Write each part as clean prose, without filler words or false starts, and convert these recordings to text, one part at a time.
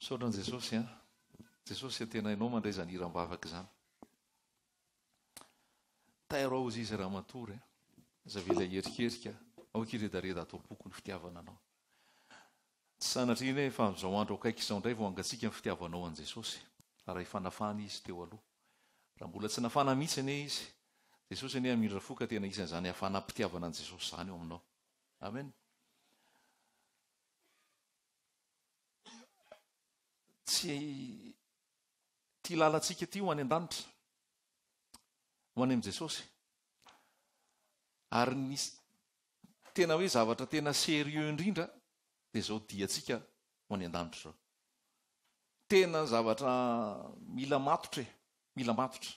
Misaotra an'i Jesosy an. Jesosy a tena ianao mandray izany hiram-bavaka izany. Tairo aho izy raha matory a. Aza avela hierikerika, aoka hiredareda ato am-poko ny fitiavana anao. Tsy sanatria anie fa amin'izao andro akaiky izao indray vao hangatsiaka ny fitiavanao an'i Jesosy, raha efa nafana Izy teo aloha. Raha mbola tsy nafana mihitsy anie Izy, Jesosy anie hamindra fo ka tena hisy an'izany hafanam-pitiavana an'i Jesosy izany eo aminao. Amen. Tsy ity lalantsika ity ho any an-danitra, ho any amin'i Jesosy. Ary ny tena hoe zavatra tena sérieux indrindra dia izao diantsika ho any an-danitra izao. Tena zavatra mila matotra e, mila matotra.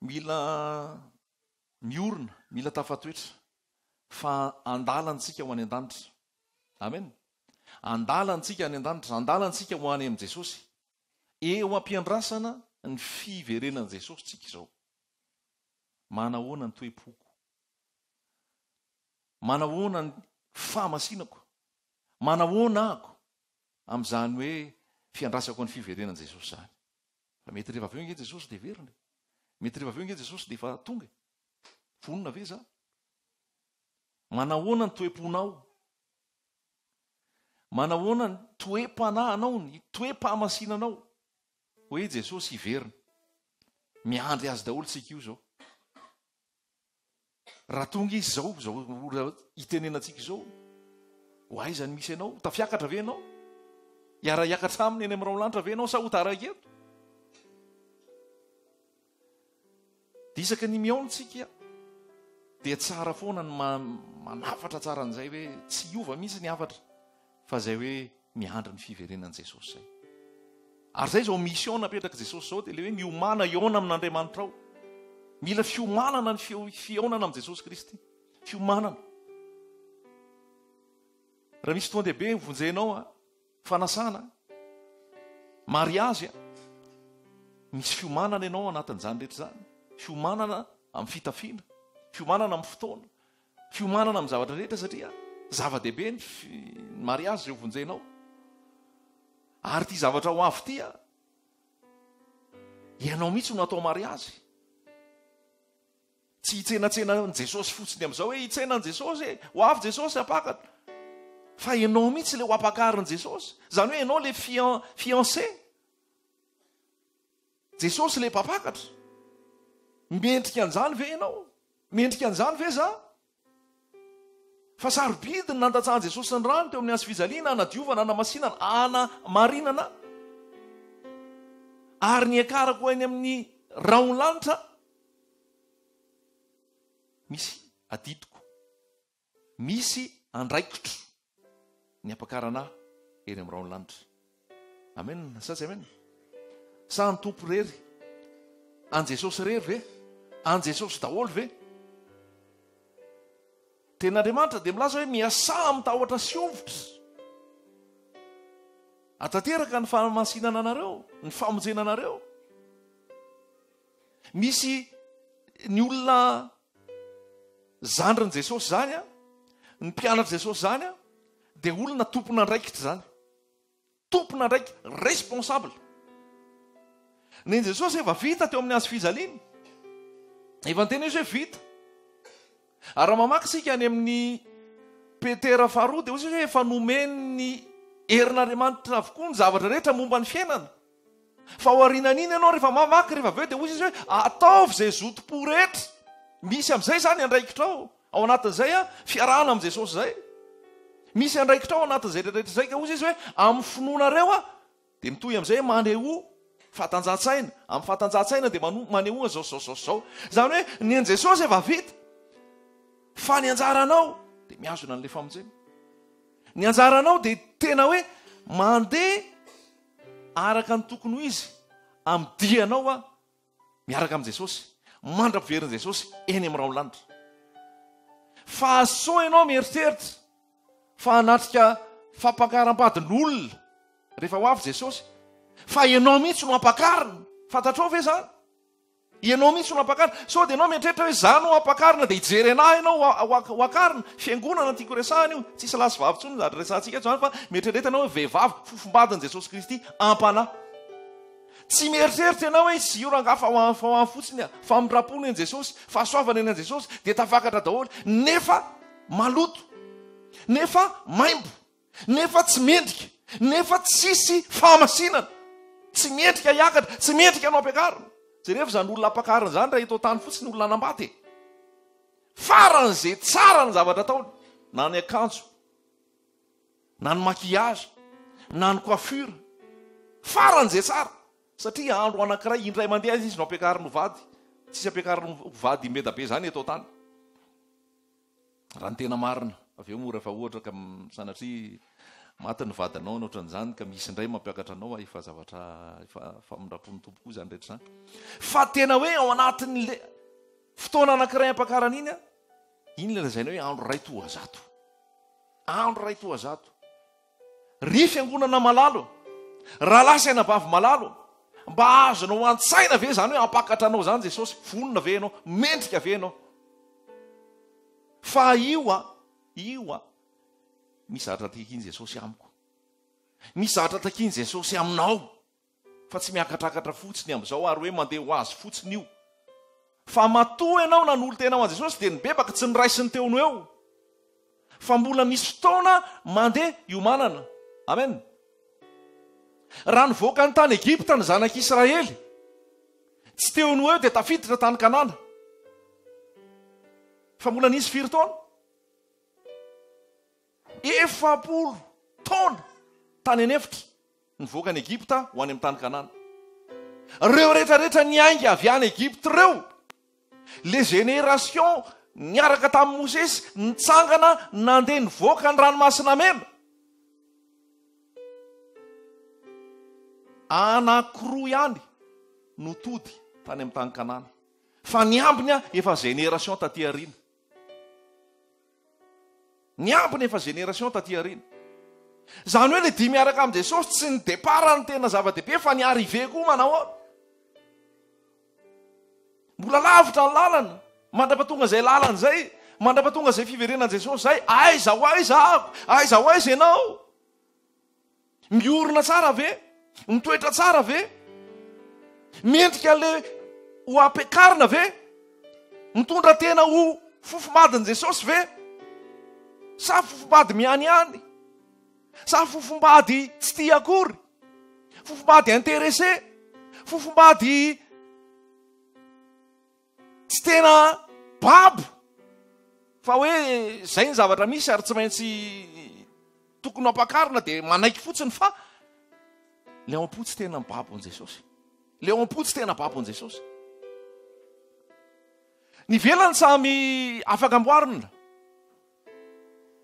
Mila miorina, mila tafatoetra fa andalantsika ho any an-danitra. Amen. Andalantsika any an-danitra, andalantsika ho any amin'i Jesosy. Eo am-piandrasana ny fiverenan'i Jesosy tsika izao. Manahoana ny toe-poko? Manahoana ny fahamasinako? Manahoana ako amin'izany hoe fiandrasako ny fiverenan'i Jesosy izany? Fa mety rehefa avy eo ange Jesosy dia verina. Mety rehefa avy eo ange Jesosy dia efa tonga. Vonona ve za? Manahoana ny toe-ponao? Manahoana ny toe-panahinao, ny toe-pahamasinanao? Hoe Jesosy hiverina. Miandry azy daholo tsika io izao. Raha tonga izy izao, izao ora itenenantsika izao, ho aiza ny misy anao? Tafiakatra ve ianao? Hiara-hiakatra aminy eny amin'ny rahon-lanitra ve ianao sa ho taraiky eto? Dia isaky ny mihaona tsika dia tsara foana ny manafatra tsara an'izay hoe tsy hiova mihitsy ny hafatra fa izay hoe miandry ny fiverenan'i Jesosy izay. Ary izay izao mission napetrak'i Jesosy izao dia ilay hoe miomàna hihaona amin'Andriamanitra ao. Mila fiomanana ny fihaonana amin'i Jesosy Kristy. Fiomanana. Raha misy fotoan-dehibe vonjenao a, Fanasana, mariazy a! Misy fiomanana ianao anatin'izany rehetra izany. Fiomanana amin'ny fitafiana, fiomanana amin'ny fotoana, fiomanana amin'ny zavatra rehetra satria zava-dehibe ny mariazy izay ho vonjenao. Ary ity zavatra ho avy ity a, ianao mihitsy no atao mariazy. Tsy hitsenatsena an'i Jesosy fotsiny amin'izao hoe hitsena an'i Jesosy e, ho avy Jesosy hampakatra. Fa ianao mihitsy ilay ho ampakarin'i Jesosy. Izany hoe ianao ilay fiancé. Jesosy ilay mpampakatra. Mendrika an'izany ve ianao? Mendrika an'izany ve za? Fa sarobidy ny nandatsahan'i Jesosy ny rany teo amin'ny hazo fijaliana hanadiovana, hanamasinana, hanamarinana ary niakarako any amin'ny rahon'ny lanitra. Misy adidiko, misy andraikitro ny hampakarana ahy eny amin'ny rahon'ny lanitra. Amen sa tsy amen? Sa an'ny Tompo irery? An'i Jesosy irery ve? An'i Jesosy daholo ve? Tenin'Andriamanitra dia milaza hoe miasà amin'ny tahotra sy hovitra. Atanteraka ny fahamasinana anareo, ny famonjena anareo. Misy ny olona zandrin'i Jesosy izany a, ny mpianatr'i Jesosy izany a, dia olona tompon'andraikitra izany. Tompon'andraikitra, responsable. Ny Jesosy efa vita teo amin'ny hazo fijaliana. Efa niteny izy hoe vita. Ary raha mamaky isika any amin'ny Petera faharoa dia hoy izy hoe efa nomen'ny herin'Andriamanitra avokoa ny zavatra rehetra momba ny fiainana. Fa ao aorianan'iny ianao rehefa mamaky rehefa avy eo dia hoy izy hoe ataovy izay zotom-po rehetra. Misy amin'izay izany andraikitrao. Ao anatin'izay a, fiarahana amin'i Jesosy izay. Misy andraikitrao ao anatin'izay rehetra izay ka hoy izy hoe amin'ny finoanareo a, dia mitohy amin'izay hoe manehoa fahatanjahan-tsaina. Amin'ny fahatanjahan-tsaina dia manehoa izao sy izao sy izao. Izany hoe ny an'i Jesosy efa vita. Fa ny anjaranao dia mihazona an'ilay famonjena. Ny anjaranao dia tena hoe mandeha araka ny tokony ho izy amin'ny dianao a miaraka amin'i Jesosy mandra-piverin'i Jesosy eny amin'ny rahon'ny lanitra. Fa sao ianao mieritreritra fa hanatrika fampakaram-badin'olona rehefa ho avy Jesosy, fa ianao mihitsy no hampakarina. Fantatrao ve izany? Ianao mihitsy no ampakarina. Sao dia ianao mieritreritra hoe za no ampakarina dia hijery anah ianao ho akarina. Fiangonana no tiako resahina io. Tsisy lahy sy vavy intsony ny zavatra resahantsika eto izany fa mieritrereta ianao hoe vehivavy fofombadin'i Jesosy Kristy ampanahy. Tsy mieritreritra ianao hoe izy io rangahy fa ho any fa ho any fotsiny a. Famindram-po ny an'i Jesosy, fahasoavana ny an'i Jesosy dia tafakatra daholo. Nefa maloto. Nefa maimbo. Nefa tsy mendrika. Nefa tsisy fahamasinana. Tsy mendrika hiakatra, tsy mendrika no ampiakarina. Jerevo izany olona ampakarina izany raha eto an-tany fotsiny olona hanambady e. Faran'izay tsara ny zavatra ataony, na ny akanjo, na ny maquillage, na ny coiffure. Faran'izay tsara. Satria andro anankiray indray mandeha izy no ampiakarina ho vady. Tsisy ampiakarina ho vady meda be izany eto an-tany. Raha ny tena marina, avy eo moa rehefa ohatra ka sanatria maty ny vadinao na ohatran'izany ka misy indray mampiakatra anao efa zavatra efa famindram-pon'ny Tompo koa izany rehetra izany. Fa tena hoe ao anatin'le fotoana anankiray ampakarana iny an, iny ilay lazaina hoe andro iray toa zato. Andro iray toa zato. Ry fiangonana malalo, rahalahy sy anabavy malalo, mba azonao an-tsaina ve izany hoe hampakatra anao izany Jesosy? Vonona ve ianao? Mendrika ve ianao? Fa io a, io a, misy zavatra takian'i Jesosy amiko. Misy zavatra takian'i Jesosy aminao. Fa tsy miakatrakatra fotsiny amin'izao ary hoe mandeha ho azy fotsiny io. Fa matoa ianao nanolo-tena ho an'i Jesosy dia nibebaka, tsy noraisiny teo no eo. Fa mbola misy fotoana mandeha hiomanana. Amen. Raha nivoaka ny tany Egypta ny zanak'Israely, tsy teo no eo dia tafiditra tany Kanana. Fa mbola nisy firy taona? 40 taona tany an'efitra nivoaka an'i Egypta ho any amin'ny tany Kanana. Ireo rehetra rehetra niainga avy any Egypta ireo, les générations niaraka tamin'i Mosesy nitsangana nandeha nivoaka ny ranomasina mena. Anankiroa ihany no tody tany amin'ny tany Kanana. Fa ny ambiny efa génération taty aoriana. Ny ambiny efa génération taty aoriana. Izany hoe le dia miaraka amin'i Jesosy tsy ny départ no tena zava-dehibe fa ny arrivée koa manao ahoana. Mbola lavitra ny lalana, mandra-pahatonga izay lalana izay, mandra-pahatonga izay fiverenan'i Jesosy izay, aiza ho aiza aho, aiza ho aiza ianao? Miorina tsara ve? Mitoetra tsara ve? Mendrika le ho ampiakarina ve? Mitondra tena ho fofomadin'i Jesosy ve? Sa fofombady mihanihany? Sa fofombady tsy tia akory? Fofombady intéressé? Fofombady Tsy tena babo fa hoe zay ny zavatra misy ary tsy maintsy tokony ampakarina dia manaiky fotsiny fa le ao am-po tsy tena mibabo an'i Jesosy. Le ao am-po tsy tena babo an'i Jesosy. Ny ivelany samy afaka amboarina.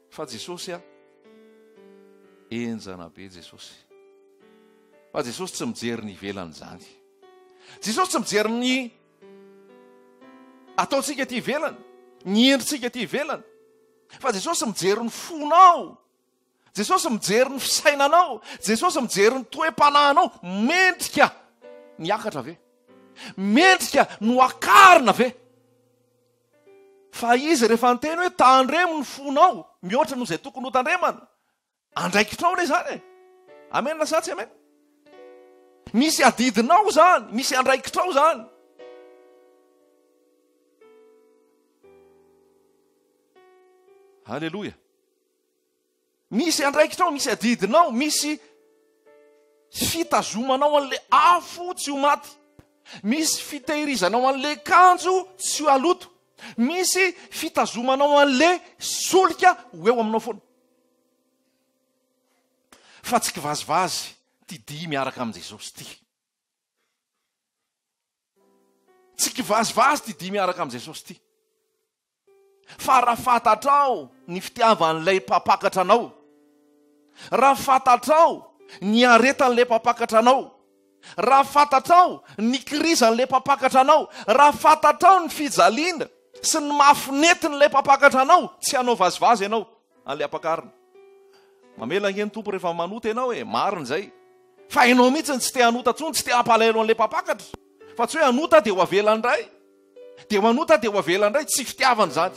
Fa Jesosy a, henjana be Jesosy. Fa Jesosy tsy mijery ny ivelan'izany. Jesosy tsy mijery ny ataontsika aty ivelany, ny endritsika aty ivelany. Fa Jesosy mijery ny fonao. Jesosy mijery ny fisainanao. Jesosy mijery ny toe-panahinao. Mendrika ny hiakatra ve? Mendrika no akarina ve? Fa izy rehefa niteny hoe tandremo ny fonao mihoatra noho izay tokony ho tandremana, andraikitrao anie izany e! Amen sa tsy amen? Misy adidinao izany, misy andraikitrao izany. Alléluia. Misy andraikitrao, misy adidinao, misy fitazomanao an'ilay afo tsy ho maty, misy fitehirizanao an'ilay kanjo tsy ho haloto, misy fitazomanao an'ilay solika ho eo aminao foana. Fa tsy kivazivazy ity dihy miaraka amin'i Jesosy ity. Tsy kivazivazy ity dihy miaraka amin'i Jesosy ity. Fa raha fantatrao ny fitiavan'ilay mpampakatra anao, raha fantatrao ny aretan'ilay mpampakatra anao, raha fantatrao ny kirizan'ilay mpampakatra anao, raha fantatrao ny fijaliana sy ny mafy nentin'ilay mpampakatra anao, tsy hanao vazivazy ianao an'ilay ampakarina. Mamela ange ny Tompo rehefa manota ianao e, marina izay. Fa ianao mihitsy no tsy te hanota intsony, tsy te hampalahelo an'ilay mpampakatra. Fa tsy hoe hanota dia ho avela indray. Dia manota dia ho avela indray. Tsy fitiavana izany.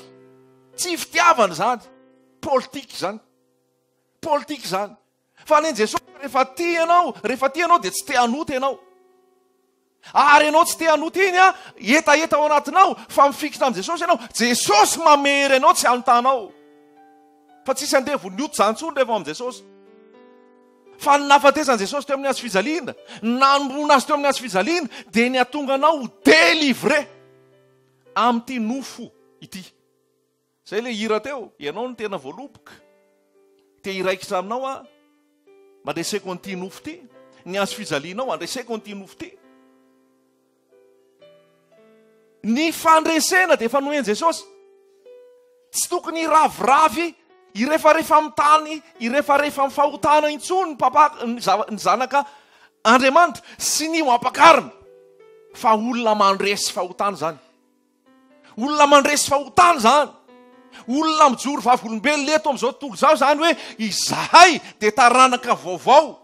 Tsy fitiavana izany. Politika izany. Politika izany. Fa ny an'i Jesosy rehefa tia ianao, rehefa tia ianao dia tsy te hanota ianao. Ary ianao tsy te hanota iny an, hetaheta ao anatinao fa mifikitra amin'i Jesosy ianao. Jesosy mamery anao tsy hanotanao. Fa tsisy andevon'ny ota izany intsony rehefa ao amin'i Jesosy. Fa ny nahafatesan'i Jesosy teo amin'ny hazo fijaliana, ny nanomboana azy teo amin'ny hazo fijaliana dia ny hahatonga anao ho délivré amin'ity nofo ity. Zay ilay hira teo, ianao no tena voaloboka. Te hiraikitra aminao aho, mandreseko an'ity nofo ity. Ny hazo fijalianao, andreseko an'ity nofo ity. Ny fandresena dia efa nomen'i Jesosy. Tsy tokony hiraviravy, hirefarefa amin'ny tany, hirefarefa amin'ny fahotana intsony ny papa, ny zanaka Andriamanitra sy ny ho ampakarina. Fa olona mandresy fahotana izany. Olona mandresy fahotana izany. Olona mijoro vavolombelona eto amin'izao tontolo izao izany hoe izahay dia taranaka vaovao.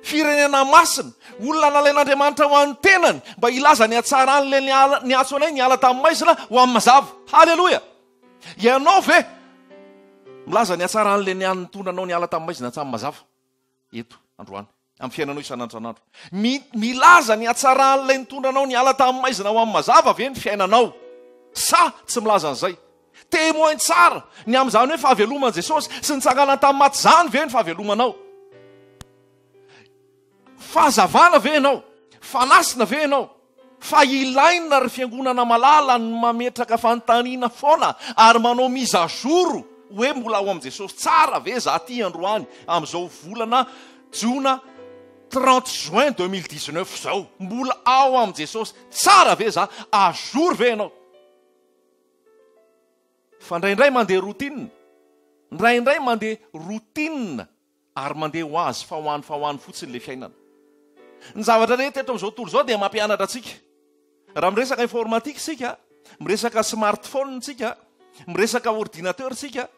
Firenena masina, olona nalain'Andriamanitra ho an'ny tenany mba hilaza ny hatsaran'ilay niantso anay niala tamin'ny maizina ho amin'ny mazava. Haleloia! Ianao ve milaza ny hatsaran'ilay nitondra anao niala tamin'ny maizina hatramin'ny mazava eto androany amin'ny fiainanao isan'andro isan'andro? Milaza ny hatsaran'ilay nitondra anao niala tamin'ny maizina ho amin'ny mazava ve ny fiainanao? Sa tsy milaza an'izay? Témoin tsara ny amin'izany hoe fahaveloman'i Jesosy sy nitsanganany tamin'ny maty izany ve ny fahavelomanao? Fahazavana ve ianao? Fanasina ve ianao? Fa ilaina ry fiangonana malala ny mametraka fanontaniana foana ary manao mise à jour hoe mbola ao amin'i Jesosy tsara ve za ty androany amin'izao volana jona 30 juin 2019 izao? Mbola ao amin'i Jesosy tsara ve za? À jour ve ianao? Fa indraindray mandeha routine, indraindray mandeha routine ary mandeha ho azy fa ho any fa ho any fotsiny ilay fiainana. Ny zavatra rehetra eto amin'izao tontolo izao dia mampianatra antsika. Raha miresaka informatique isika, miresaka smartphone isika, miresaka ordinateur isika,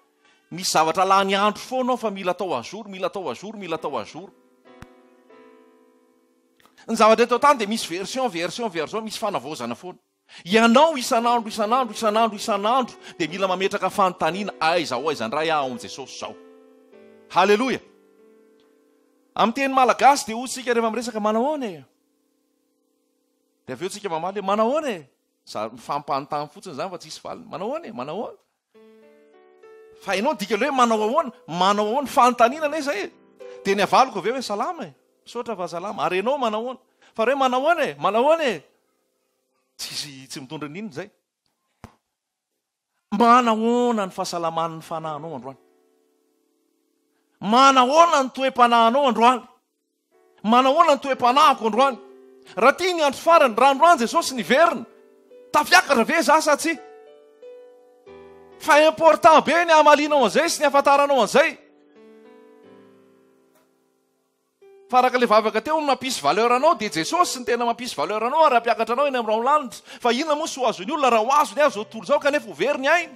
misy zavatra lany andro foana ao fa mila atao à jour, mila atao à jour, mila atao à jour. Ny zavatra eto an-tany dia misy version, version, version, misy fanavaozana foana. Ianao isan'andro isan'andro isan'andro isan'andro dia mila mametraka fanontaniana aiza ho aiza indray aho ao amin'i Jesosy izao. Haleloia! Amin'ny teny malagasy dia hoy isika rehefa miresaka manahoana e? Dia avy eo tsika mamaly hoe manahoana e? Za mifampanontany fotsiny izany fa tsisy valiny. Manahoana e? Manahoana? Fa hainao ny dikan'ilay hoe manao ahoana? Manao ahoana? Fanontaniana anie izay e! Dia ny avaliko avy eo hoe salama e! Misaotra fa salama. Ary ianao manao ahoana? Fa raha hoe manao ahoana e? Manao ahoana e? Tsisy tsy mitondra n'inona izay. Manahoana ny fahasalaman'ny fanahinao androany? Manahoana ny toe-panahinao androany? Manahoana ny toe-panahiko androany? Raha tia ny andro farany, raha androany Jesosy niverina, tafiakatra ve za sa tsia? Fa important be ny hamalianao an'izay sy ny hahafantaranao an'izay. Fa araka ilay vavaka teo ny mampisy valeur anao dia Jesosy no tena mampisy valeur anao ary hampiakatra anao eny amin'ny rahon-lanitra. Fa inona moa soa azon'ny olona raha ho azony azy izao tontolo izao kanefa ho very ny ainy?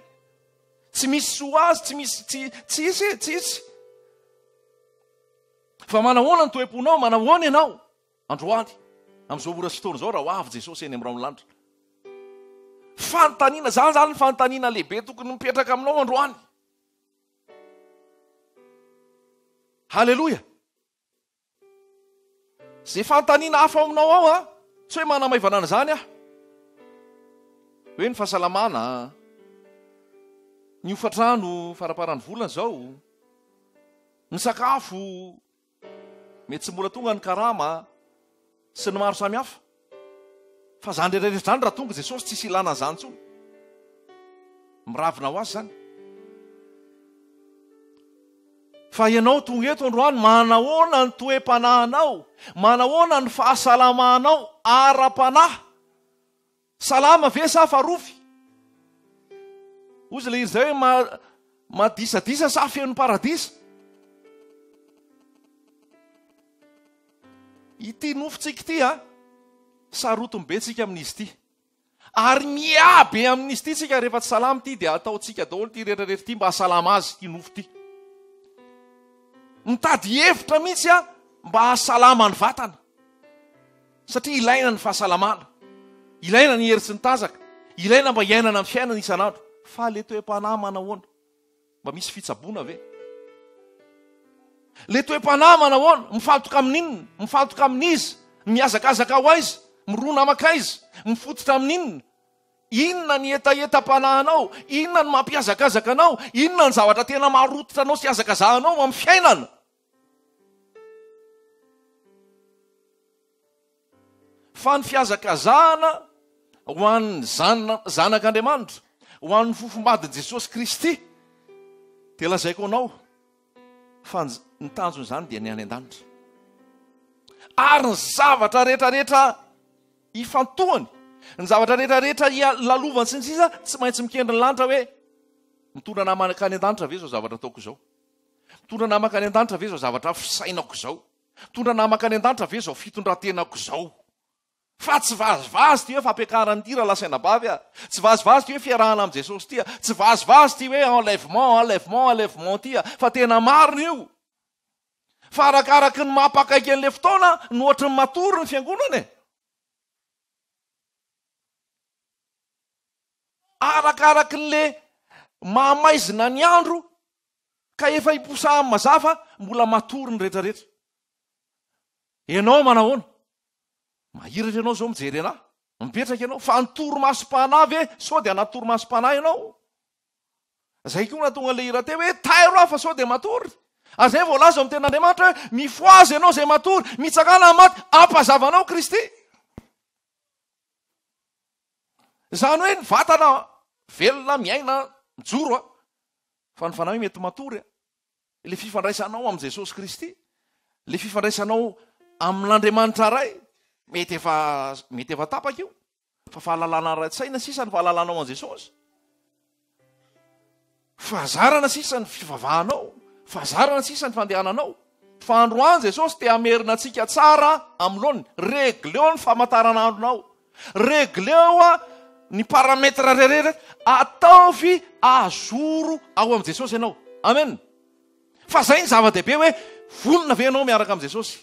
Tsy misy soa azy, tsy misy, tsy, tsy hisy e, tsy hisy. Fa manahoana ny toe-ponao, manahoana ianao androany, amin'izao ora sy fotoana izao raha ho avy Jesosy eny amin'ny rahon-lanitra? Fanontaniana, izany izany ny fanontaniana lehibe tokony mipetraka aminao androany. Haleloia! Izay fanontaniana hafa ao aminao ao an, tsy hoe manamaivana an'izany aho. Hoe ny fahasalamana, ny hofantrano faramparan'ny volana izao, ny sakafo, Mety tsy mbola tonga ny karama sy ny maro samy hafa. Fa zany rehetra rehetra zany raha tonga Jesosy tsisy ilana an'izany intsony. Miravina ho azy zany. Fa ianao tonga eto androany, manahoana ny toe-panahinao? Manahoana ny fahasalamanao ara-panahy? Salama ve sa fa rofy? Hozy ilay hira izay hoe ma, madisadisa sa feno paradisa? Ity nofontsika ity a, sarotiny be tsika amin'izy ity. Ary miahy be amin'izy ity tsika rehefa tsy salama ity dia ataontsika daholo ity rehetra rehetra ity mba hahasalama azy ity nofo ity. Mitady hevitra mihitsy a mba hahasalama ny vatana. Satria ilaina ny fahasalamana. Ilaina ny hery sy ny tanjaka. Ilaina mba hiainana amin'ny fiainana isan'andro. Fa le toe-panahy manahoana? Mba misy fitsaboana ve? Le toe-panahy manahoana? Mifantoka amin'inona? Mifantoka amin'iza? Mihazakazaka ho aiza? Mirona mankaiza? Mifototra amin'inona? Inona ny hetahetam-panahinao? Inona no mampihazakazaka anao? Inona ny zavatra tena maharototra anao sy ihazakazahanao amin'ny fiainana? Fa ny fihazakazahana ho an'ny zanak'Andriamanitra, ho an'ny fofombadin'i Jesosy Kristy, dia lazaiko anao fa ny tanjon'izany dia ny any an-danitra. Ary ny zavatra rehetra rehetra ifantohany, ny zavatra rehetra rehetra lalovany sy ny sisa, tsy maintsy mikendry ny lanitra hoe mitondra anah mankany an-danitra ve izao zavatra ataoko izao? Mitondra anah mankany an-danitra ve izao zavatra fisainako izao? Mitondra anah mankany an-danitra ve izao fitondran-tenako izao? Fa tsy vazivazy ity hoe fampiakarana ity rahalahy sy anabavy a! Tsy vazivazy ity hoe fiarahana amin'i Jesosy ity a! Tsy vazivazy ity hoe enlèvement, enlèvement, enlèvement ity a! Fa tena marina io! Fa arakaraky ny mampakaiky an'ilay fotoana no ohatry ny matory ny fiangonana e! Arakaraky n'le mahamaizina ny andro ka efa hiposahan'ny mazava mbola matory ny retraretra. Ianao manahoana? Mahiratra ianao zao mijery anah, mipetraka ianao, fa ny torimasom-panahy ve sao dia anaty torimasom-panahy ianao? Zay koa nahatonga an'ilay hira teo hoe tairo aho fa sao dia matory. Ary zay voalaza ao amin'ny tenin'Andriamanitra hoe mifohaza ianao izay matory, mitsangàna amin'ny maty, hampazava anao Kristy. Izany hoe ny vatana velona, miaina, mijoro a, fa ny fanahy mety matory a. Ilay fifandraisanao amin'i Jesosy Kristy, ilay fifandraisanao amin'Andriamanitra Ray, mety efa mety efa tapaka io. Fa fahalalana ara-tsaina sisa ny fahalalanao an'i Jesosy. Fahazarana sisa ny fivavahanao, fahazarana sisa ny fandehananao. Fa androany Jesosy te hamerina antsika tsara amin'ny laoniny. Regleo ny famantaranandronao. Regleo ny paramètre rehetra. Ataovy à jour ao amin'i Jesosy ianao. Amen. Fa zay ny zava-dehibe hoe vonona ve ianao miaraka amin'i Jesosy?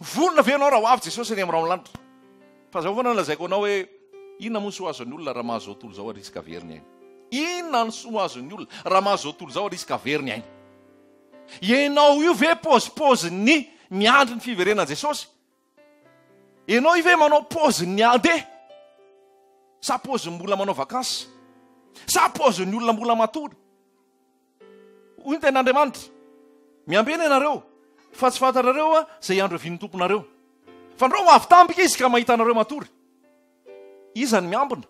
Vonona ve ianao raha ho avy Jesosy eny amin'ny rahon'ny lanitra? Fa zao foana no lazaiko anao hoe inona moa ny soa azon'ny olona raha mahazo izao tontolo izao ary izy ka very ny ainy? Inona ny soa azon'ny olona raha mahazo izao tontolo izao ary izy ka very ny ainy? Ianao io ve paozipaozin'ny miandry ny fiverenan'i Jesosy? Ianao io ve manao paozin'ny handeha? Sa paozin'ny mbola manao vakansy? Sa paozin'ny olona mbola matory? Hoy ny tenin'Andriamanitra, Miambena ianareo, fa tsy fantatrareo izay andro hiavian'ny Tomponareo. Fandrao ho avy tampoka Izy ka mahita anareo matory. Iza ny miambina?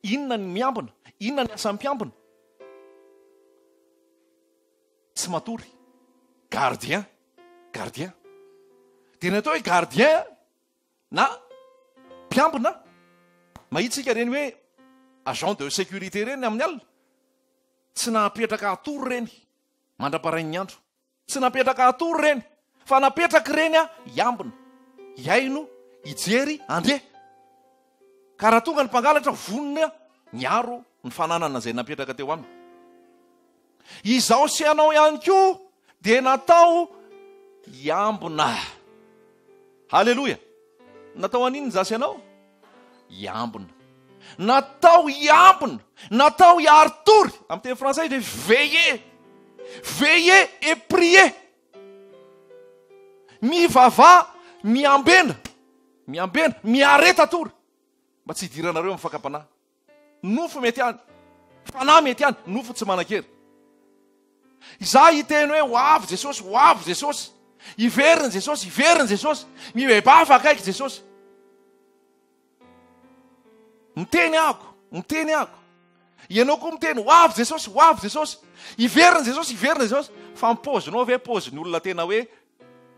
Inona ny miambina? Inona ny asan'ny mpiambina? Tsy matory. Gardien. Gardien. Dia ny atao hoe gardien na mpiambina, mahita isika ireny hoe agent de sécurité ireny amin'ny alina. Tsy nahapetraka hatory ireny mandra-parain'ny andro. Tsy napetraka hatory ireny, fa napetraka ireny hiambina, hihaino, hijery, handeha. Ka raha tonga ny mpangalatra, vonona niaro ny fananana izay napetraka teo aminy. Izaho sy ianao ihany koa dia natao hiambina. Haleloia! Natao haninona izaho sy ianao? Hiambina. Natao hiambina, natao hiari-tory. Amin'ny teny frantsay dia veiller. Veiller et prier. Mivavaha, miambena. Miambena, miareta tory. Mba tsy hidiranareo amin'ny fakam-panahy. Nofo mety ihany, fanahy mety ihany, nofo tsy manan-kery. Izaho hiteny hoe ho avy Jesosy, ho avy Jesosy. Hiverina Jesosy, hiverina Jesosy. Mibebaha fa akaiky Jesosy. Miteny ako, miteny ako. Ianao koa miteny ho avy Jesosy, ho avy Jesosy. Hiverina Jesosy, hiverina Jesosy. Fa ny paozinao ve paozin'ny olona tena hoe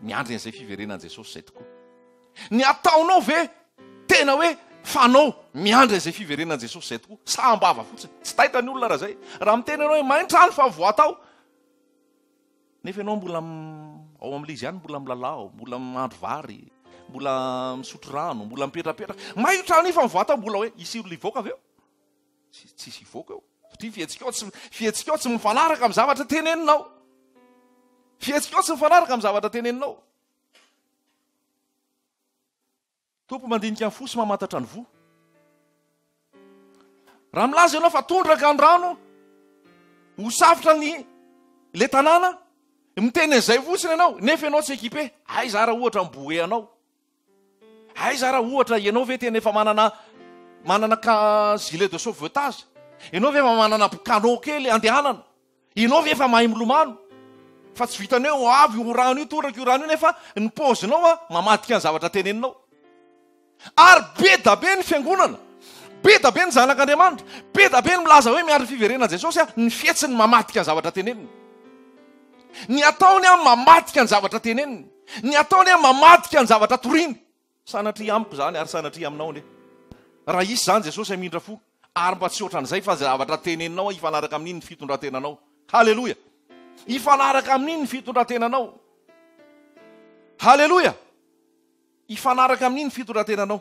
miandry an'izay fiverenan'i Jesosy izay tokoa? Ny ataonao ve tena hoe fanao miandry an'izay fiverenan'i Jesosy izay tokoa sa am-bava fotsiny? Tsy taitra ny olona raha izay. Raha miteny ianao hoe may ny trano fa voatao, nefa ianao mbola ao amin'ilay izy ihany, mbola milalao, mbola mahandro vary, mbola misotro rano, mbola mipetrapetraka. May io trano io fa mivoatao, mbola hoe hisy olona hivoaka avy eo? Tsisy hivoaka eo. Satria fihetsikao tsy fihetsikao tsy mifanaraka amin'ny zavatra teneninao. Fihetsikao tsy mifanaraka amin'ny zavatra teneninao. Tompo mandinika ny fo sy mamantatra ny voa. Raha milaza ianao fa tondraka ny rano, ho safotra ny le tanàna, miteny an'izay fotsiny ianao, nefa ianao tsy équipé. Aiza ara ohatra ny bouée anao? Aiza ara ohatra ianao ve tena efa manana manana ka gilet de sauvetage? Ianao ve efa manana canot kely andehanana? Ianao ve efa mahay milomano? Fa tsy vitan'ny hoe ho avy io rano io, toraka io rano io nefa ny paozinao a mamadika ny zavatra teneninao. Ary be da be ny fiangonana, be da be ny zanak'Andriamanitra, be da be ny milaza hoe miandry fiverenan'i Jesosy a, ny fihetsiny mamadika ny zavatra teneniny. Ny ataony a mamadika ny zavatra teneniny. Ny ataony a mamadika ny zavatra toriny. Sanatria amiko izany ary sanatria aminao anie. Raha hisy izany Jesosy hamindra fo ary mba tsy ohatran'izay fa zavatra teneninao hifanaraka amin'iny ny fitondran-tenanao. Haleloia! Hifanaraka amin'iny ny fitondran-tenanao. Haleloia! Hifanaraka amin'iny ny fitondran-tenanao.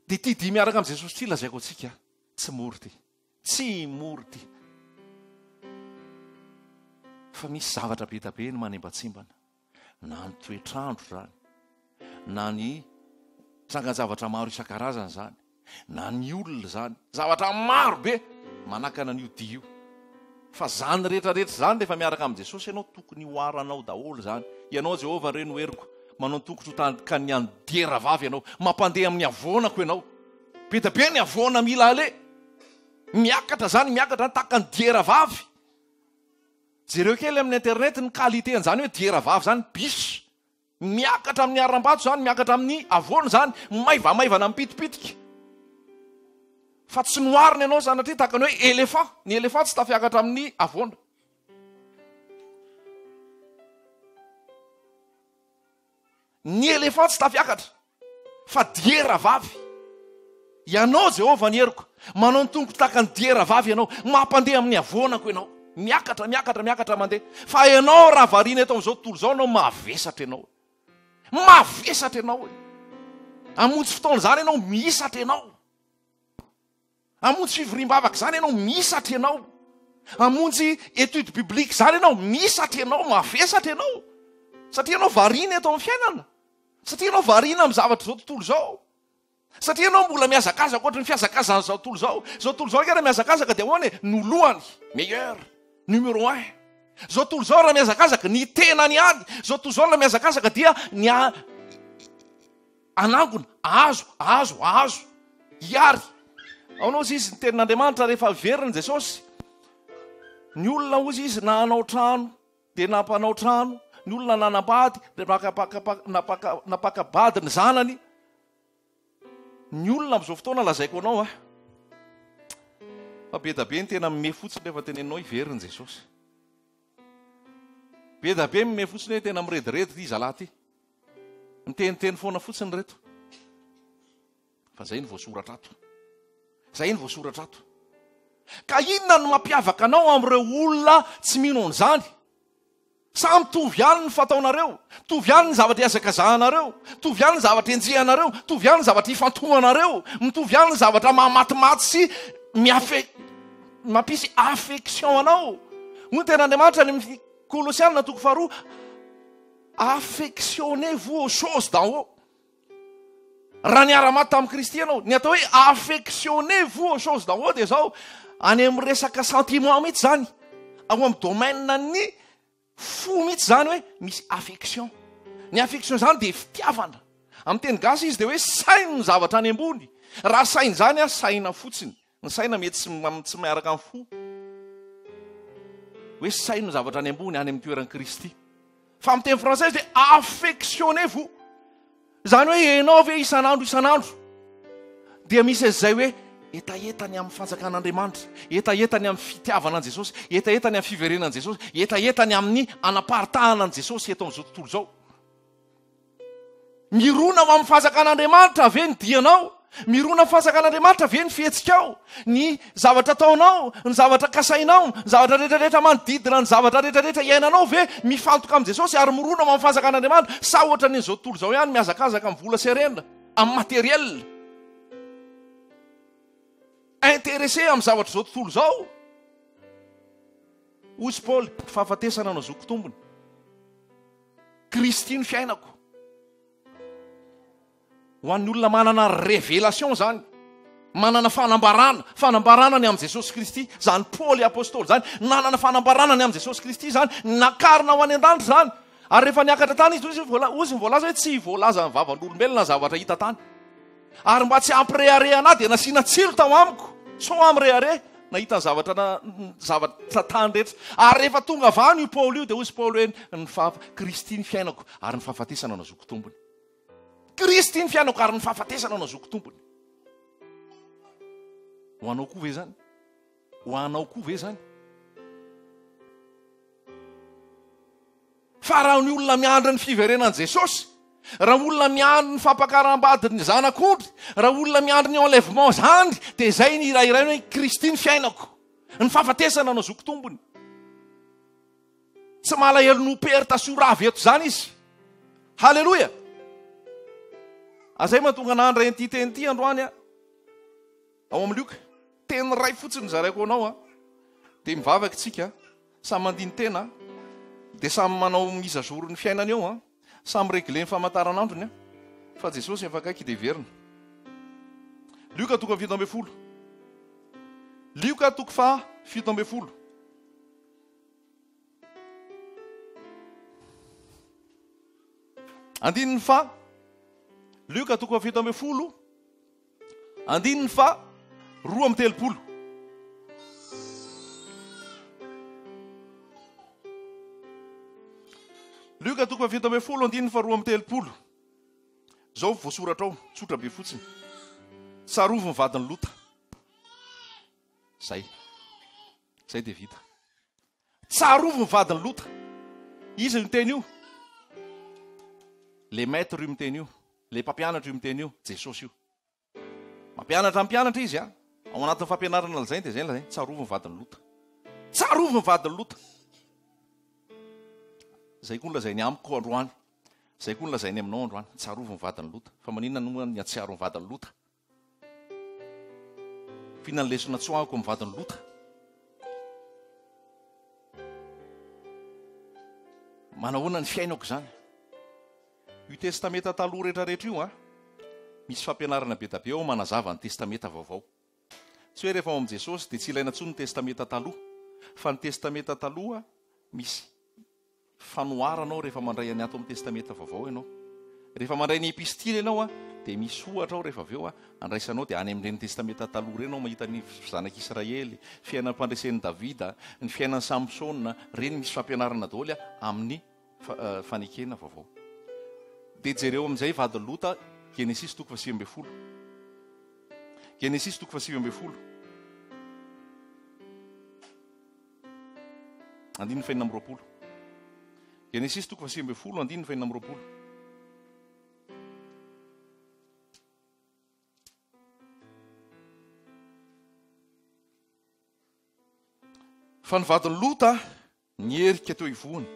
Dia ity dia miaraka amin'i Jesosy ity lazaiko antsika, tsy mora ity. Tsy mora ity. Fa misy zavatra be da be ny manembatsembana. Na ny toetr'andro izany, na ny trangan-javatra maro isan-karazany izany, na ny olona izany. Zavatra maro be manakana an'io dia io. Fa izany rehetra rehetra izany rehefa miaraka amin'i Jesosy ianao tokony hoharanao daholo izany. Ianao Jehovah re no heriko, manao ny tongotro ho tahaka ny an'ny diera vavy ianao, mampandeha amin'ny havoanako ianao. Be dia be ny havoana mila aleha. Miakatra izany, miakatra izany tahaka ny diera vavy. Jereo kely amin'ny internet ny qualité an'izany hoe diera vavy izany, biche. Miakatra amin'ny harambato izany, miakatra amin'ny havoana izany, maivamaivana mipitipitika. Fa tsy noharina ianao sanatria tahaka ny hoe éléphant. Ny éléphant tsy tafiakatra amin'ny havoana. Ny éléphant tsy tafiakatra fa diera vavy. Ianao Jehovah ny heriko, manao ny tongotro tahaka ny diera vavy ianao, mampandeha amin'ny havoanako ianao. Miakatra, miakatra, miakatra mandeha. Fa ianao raha variana eto amin'izao tontolo izao ianao mavesatra ianao. Mavesatra ianao e. Hamonjy fotoana izany ianao, mihisatra ianao. Hamonjy fivoriam-bavaka izany ianao, mihisatra ianao. Hamonjy étude biblique izany ianao, mihisatra ianao, mavesatra ianao. Satria ianao variana eto amin'ny fiainana. Satria ianao variana amin'ny zavatra izao tontolo izao. Satria ianao mbola mihazakazaka ohatry ny fihazakazan'izao tontolo izao. Izao tontolo izao ange raha mihazakazaka dia ahoana e? No lohany, meilleur, numéro un. Izao tontolo izao raha mihazakazaka, ny tenany ihany. Izao tontolo izao raha mihazakazaka dia ny Hanangona, azo, azo, azo. Hiary. Aona hozy izy ny tenin'Andriamanitra rehefa veriny Jesosy. Ny olona hozy izy na hanao trano dia nampanao trano, ny olona nanambady dia nampaka-bady ny zanany. Ny olona amin'izao fotoana lazaiko anao a. Fa be da be ny tena mime fotsiny rehefa teneninao hiveriny Jesosy. Be da be mime fotsiny hoe tena mirediredy ity zalahy ity. Miteniteny foana fotsiny reto. Fa zay no voasoratra ato. Zay no voasoratra ato. Ka inona no mampiavaka anao amin'ireo olona tsy mino an'izany? Sa mitovy ihany ny fataonareo? Mitovy ihany ny zavatra ihazakazahanareo? Mitovy ihany ny zavatra enjehanareo? Mitovy ihany ny zavatra ifantohanareo? Mitovy ihany ny zavatra mahamatimaty sy miafe mampisy affection anao? Hoy ny tenin'Andriamanitra any amin'ny Kolosiana toko faharoa, Affectionnez-vous aux choses d'en haut. Raha niara-maty tamin'i Kristy ianao, ny atao hoe affectionnez-vous aux choses d'en haut dia izao, any amin'ny resaka sentiment mihitsy izany, ao amin'ny domaine-n'ny fo mihitsy izany hoe misy affection. Ny affection izany dia fitiavana. Amin'ny teny gasy izy dia hoe saino ny zavatra any ambony. Raha saina izany, saina fotsiny. Ny saina mety tsy miaraka amin'ny fo. Hoe saino ny zavatra any ambony, any amin'ny toeran'i Kristy. Fa amin'ny teny frantsay izy dia affectionnez-vous. Izany hoe ianao ve isan'andro isan'andro dia misy an'izay hoe hetaheta ny amin'ny fanjakan'Andriamanitra, hetaheta ny amin'ny fitiavana an'i Jesosy, hetaheta ny amin'ny fiverenan'i Jesosy, hetaheta ny amin'ny anaparitahana an'i Jesosy eto amin'izao tontolo izao. Mirona ho amin'ny fanjakan'Andriamanitra ve ny dianao? Mirona amin'ny fanjakan'Andriamanitra ve ny fihetsikao? Ny zavatra ataonao, ny zavatra kasainao, ny zavatra rehetrarehetra manodidina, ny zavatra rehetrarehetra iainanao ve mifantoka amin'i Jesosy ary mirona ho amin'ny fanjakan'Andriamanitra? Sa ohatran'izao tontolo izao ihany mihazakazaka amin'ny vola sy harena, amin'ny matériel? Intéressé amin'ny zavatra izao tontolo izao? Hoy i Paoly, fahafatesana no azoko tombony. Kristy no fiainako. Ho an'ny olona manana révélation izany, manana fanambarana, fanambarana ny amin'i Jesosy Kristy, izany Paoly apostoly izany, nanana fanambarana ny amin'i Jesosy Kristy izany, nakarina ho any an-danitra izany. Ary rehefa niakatra tany izy, hoy izy ny voalaza hoe tsy voalazan'ny vavan'olombelona ny zavatra hita tany. Ary mba tsy hampirehareha anah dia nasiana tsilo tao amiko, sao aho mirehareha nahita ny zavatra na zavatra tany rehetra. Ary rehefa tonga avy any io Paoly io dia hoy izy Paoly hoe ny faha Kristy ny fiainako ary ny fahafatesana no azoko tombony. Kristy ny fiainako ary ny fahafatesana no azoko tombony. Ho anao koa ve izany? Ho anao koa ve izany? Fa raha ny olona miandry ny fiverenan'i Jesosy, raha olona miandry ny fampakaram-badin'ny zanak'ondry, raha olona miandry ny enlèvement zany, dia izay ny hirahirainy hoe Kristy ny fiainako. Ny fahafatesana no azoko tombony. Tsy malahelo no perte sy ho rava eto izany izy. Haleloia! Azay mahatonga anah handray an'ity teny ity androany a. Ao amin'ny Lioka. Teny iray fotsiny zaraiko anao a. Dia mivavaka isika, samy mandini-tena, dia samy manao mise à jour ny fiainany eo a. Samy régler ny famantaranandrony a. Fa Jesosy efa akaiky dia hiverina. Lioka toko 17. Lioka toko faha 17. Andininy faha Lioka toko faha 17. Andininy faha 32. Lioka toko faha 17 andininy faha 32. Izao voasoratra ao, tsotra be fotsiny. Tsarovy ny vadin'i Lota. Zay. Zay dia vita. Tsarovy ny vadin'i Lota. Iza io miteny io? Le maître io miteny io. Le mpampianatra io miteny io. Jesosy io. Mampianatra mpianatra izy a. Ao anatin'ny fampianarana lazainy dia izay lazainy. Tsarovy ny vadin'i Lota. Tsarovy ny vadin'i Lota. Izay koa no lazainy amiko androany. Izay koa no lazainy aminao androany. Tsarovy ny vadin'i Lota. Fa maninona no ny hatsiaro ny vadin'i Lota? F'inona ny lesona tsoahako amin'ny vadin'i Lota? Manahoana ny fiainako izany? Io Testamenta Taloha rehetrarehetra io an, misy fampianarana be da be ao manazava ny Testamenta Vaovao. Tsy hoe rehefa ao amin'i Jesosy dia tsy ilaina intsony ny Testamenta Taloha, fa ny Testamenta Taloha misy fanoharana ao rehefa mandray ny ato amin'ny Testamenta Vaovao ianao. Rehefa mandray ny Epistily ianao dia misy ohatra ao rehefa avy eo andraisanao dia any amin'ireny Testamenta Taloha ireny ianao mahita ny zanak'Israely, fiainam-pandresen'i Davida, ny fiainan'i Samsona, ireny misy fampianarana daholo amin'ny fanekena vaovao. Dia jereo amin'izay vadin'i Lota, Genesisy toko faha-19. Genesisy toko faha-19. Andininy fahenina amby roapolo. Genesisy toko faha-19, andininy fahenina amby roapolo. Fa ny vadin'i Lota nierika teo ivohony,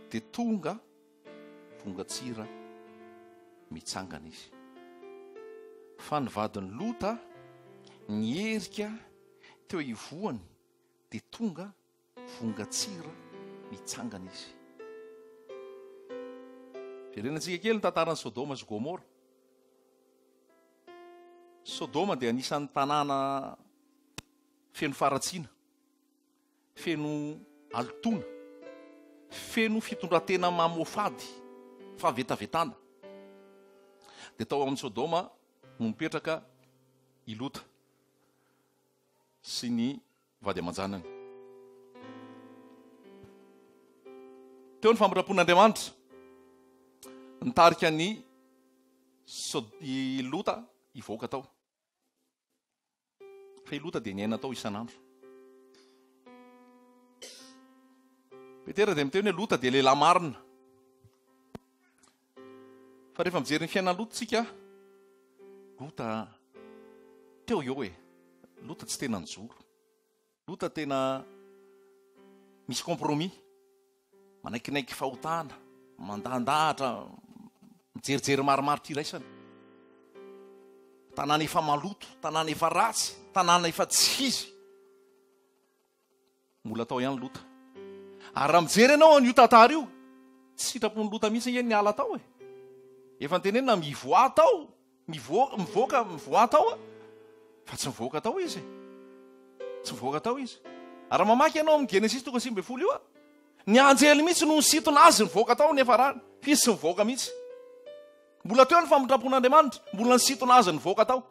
dia tonga vongan-tsira mitsangana izy. Fa ny vadin'i Lota nierika teo ivohony, dia tonga vongan-tsira mitsangana izy. Verenantsika kely ny tantaran'i Sodoma sy Gomora. Sodoma dia anisan'ny tanàna feno faharatsiana, feno halotoana, feno fitondran-tena mamoafady, fahavetavetana. Dia tao amin'i Sodoma no nipetraka i Lota sy ny vady aman-janany. Teo ny famindram-pon'Andriamanitra nitarika ny i Lota hivoaka tao. Fa i Lota dia niaina tao isan'andro. Petera dia miteny hoe Lota dia lehilahy marina. Fa rehefa mijery ny fiainan'i Lota tsika, Lota teo eo e. Lota tsy tena nijoro. Lota tena misy compromis. Manaikinaiky fahotana, mandandahatra, mijerijery marimaritra iraisana. Tanàna efa maloto, tanàna efa ratsy, tanàna efa tsy izy. Mbola tao ihany Lota. Ary raha mijery ianao an'io tantara io, tsy sitrapon'i Lota mihitsy ange ny niala tao e. Efa notenenina mivoaha tao, mivoaka, mivoaka, mivoaha tao a! Fa tsy nivoaka tao izy e. Tsy nivoaka tao izy. Ary raha mamaky ianao amin'ny Genesisy toko 19 io a, ny anjely mihitsy no nisintona azy nivoaka tao nefa rany, fa izy tsy nivoaka mihitsy. Mbola teo ny famindram-pon'Andriamanitra, mbola nisintona azy nivoaka tao.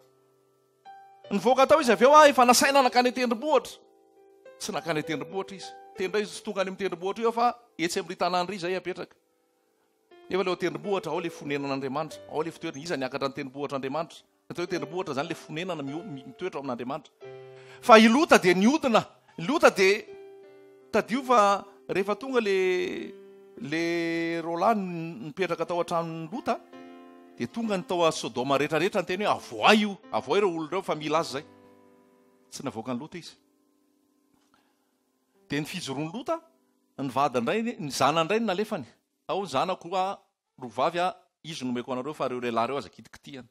Nivoaka tao izy avy eo a, efa nasaina nankany an-tendrombohitra. Tsy nankany an-tendrombohitra izy. Tendray izy tsy tonga any amin'ny tendrombohitra io fa etsy amin'ry tanàna ry izay apetraka. Nefa ilay ao an-tendrombohitra, ao ilay fonenan'Andriamanitra, ao ilay fitoerana. Iza niakatra ny tendrombohitr'Andriamanitra? Ny atao hoe tendrombohitra izany ilay fonenana mitoetra ao amin'Andriamanitra. Fa i Lota dia nihodina. I Lota dia tadidio fa rehefa tonga le le roalahy nipetraka tao an-tranon'i Lota dia tonga ny tao a Sodoma rehetrarehetra niteny hoe avoay io, avoay ireo olona ireo fa mila azy izay. Tsy navoakan'i Lota izy. Dia ny fijoroan'i Lota, ny vadiny indray, ny zanany indray no nalefany. Ao ny zanako a, roa vavy a, izy no omeko anareo fa ireo lehilahy ireo aza kitikitihana.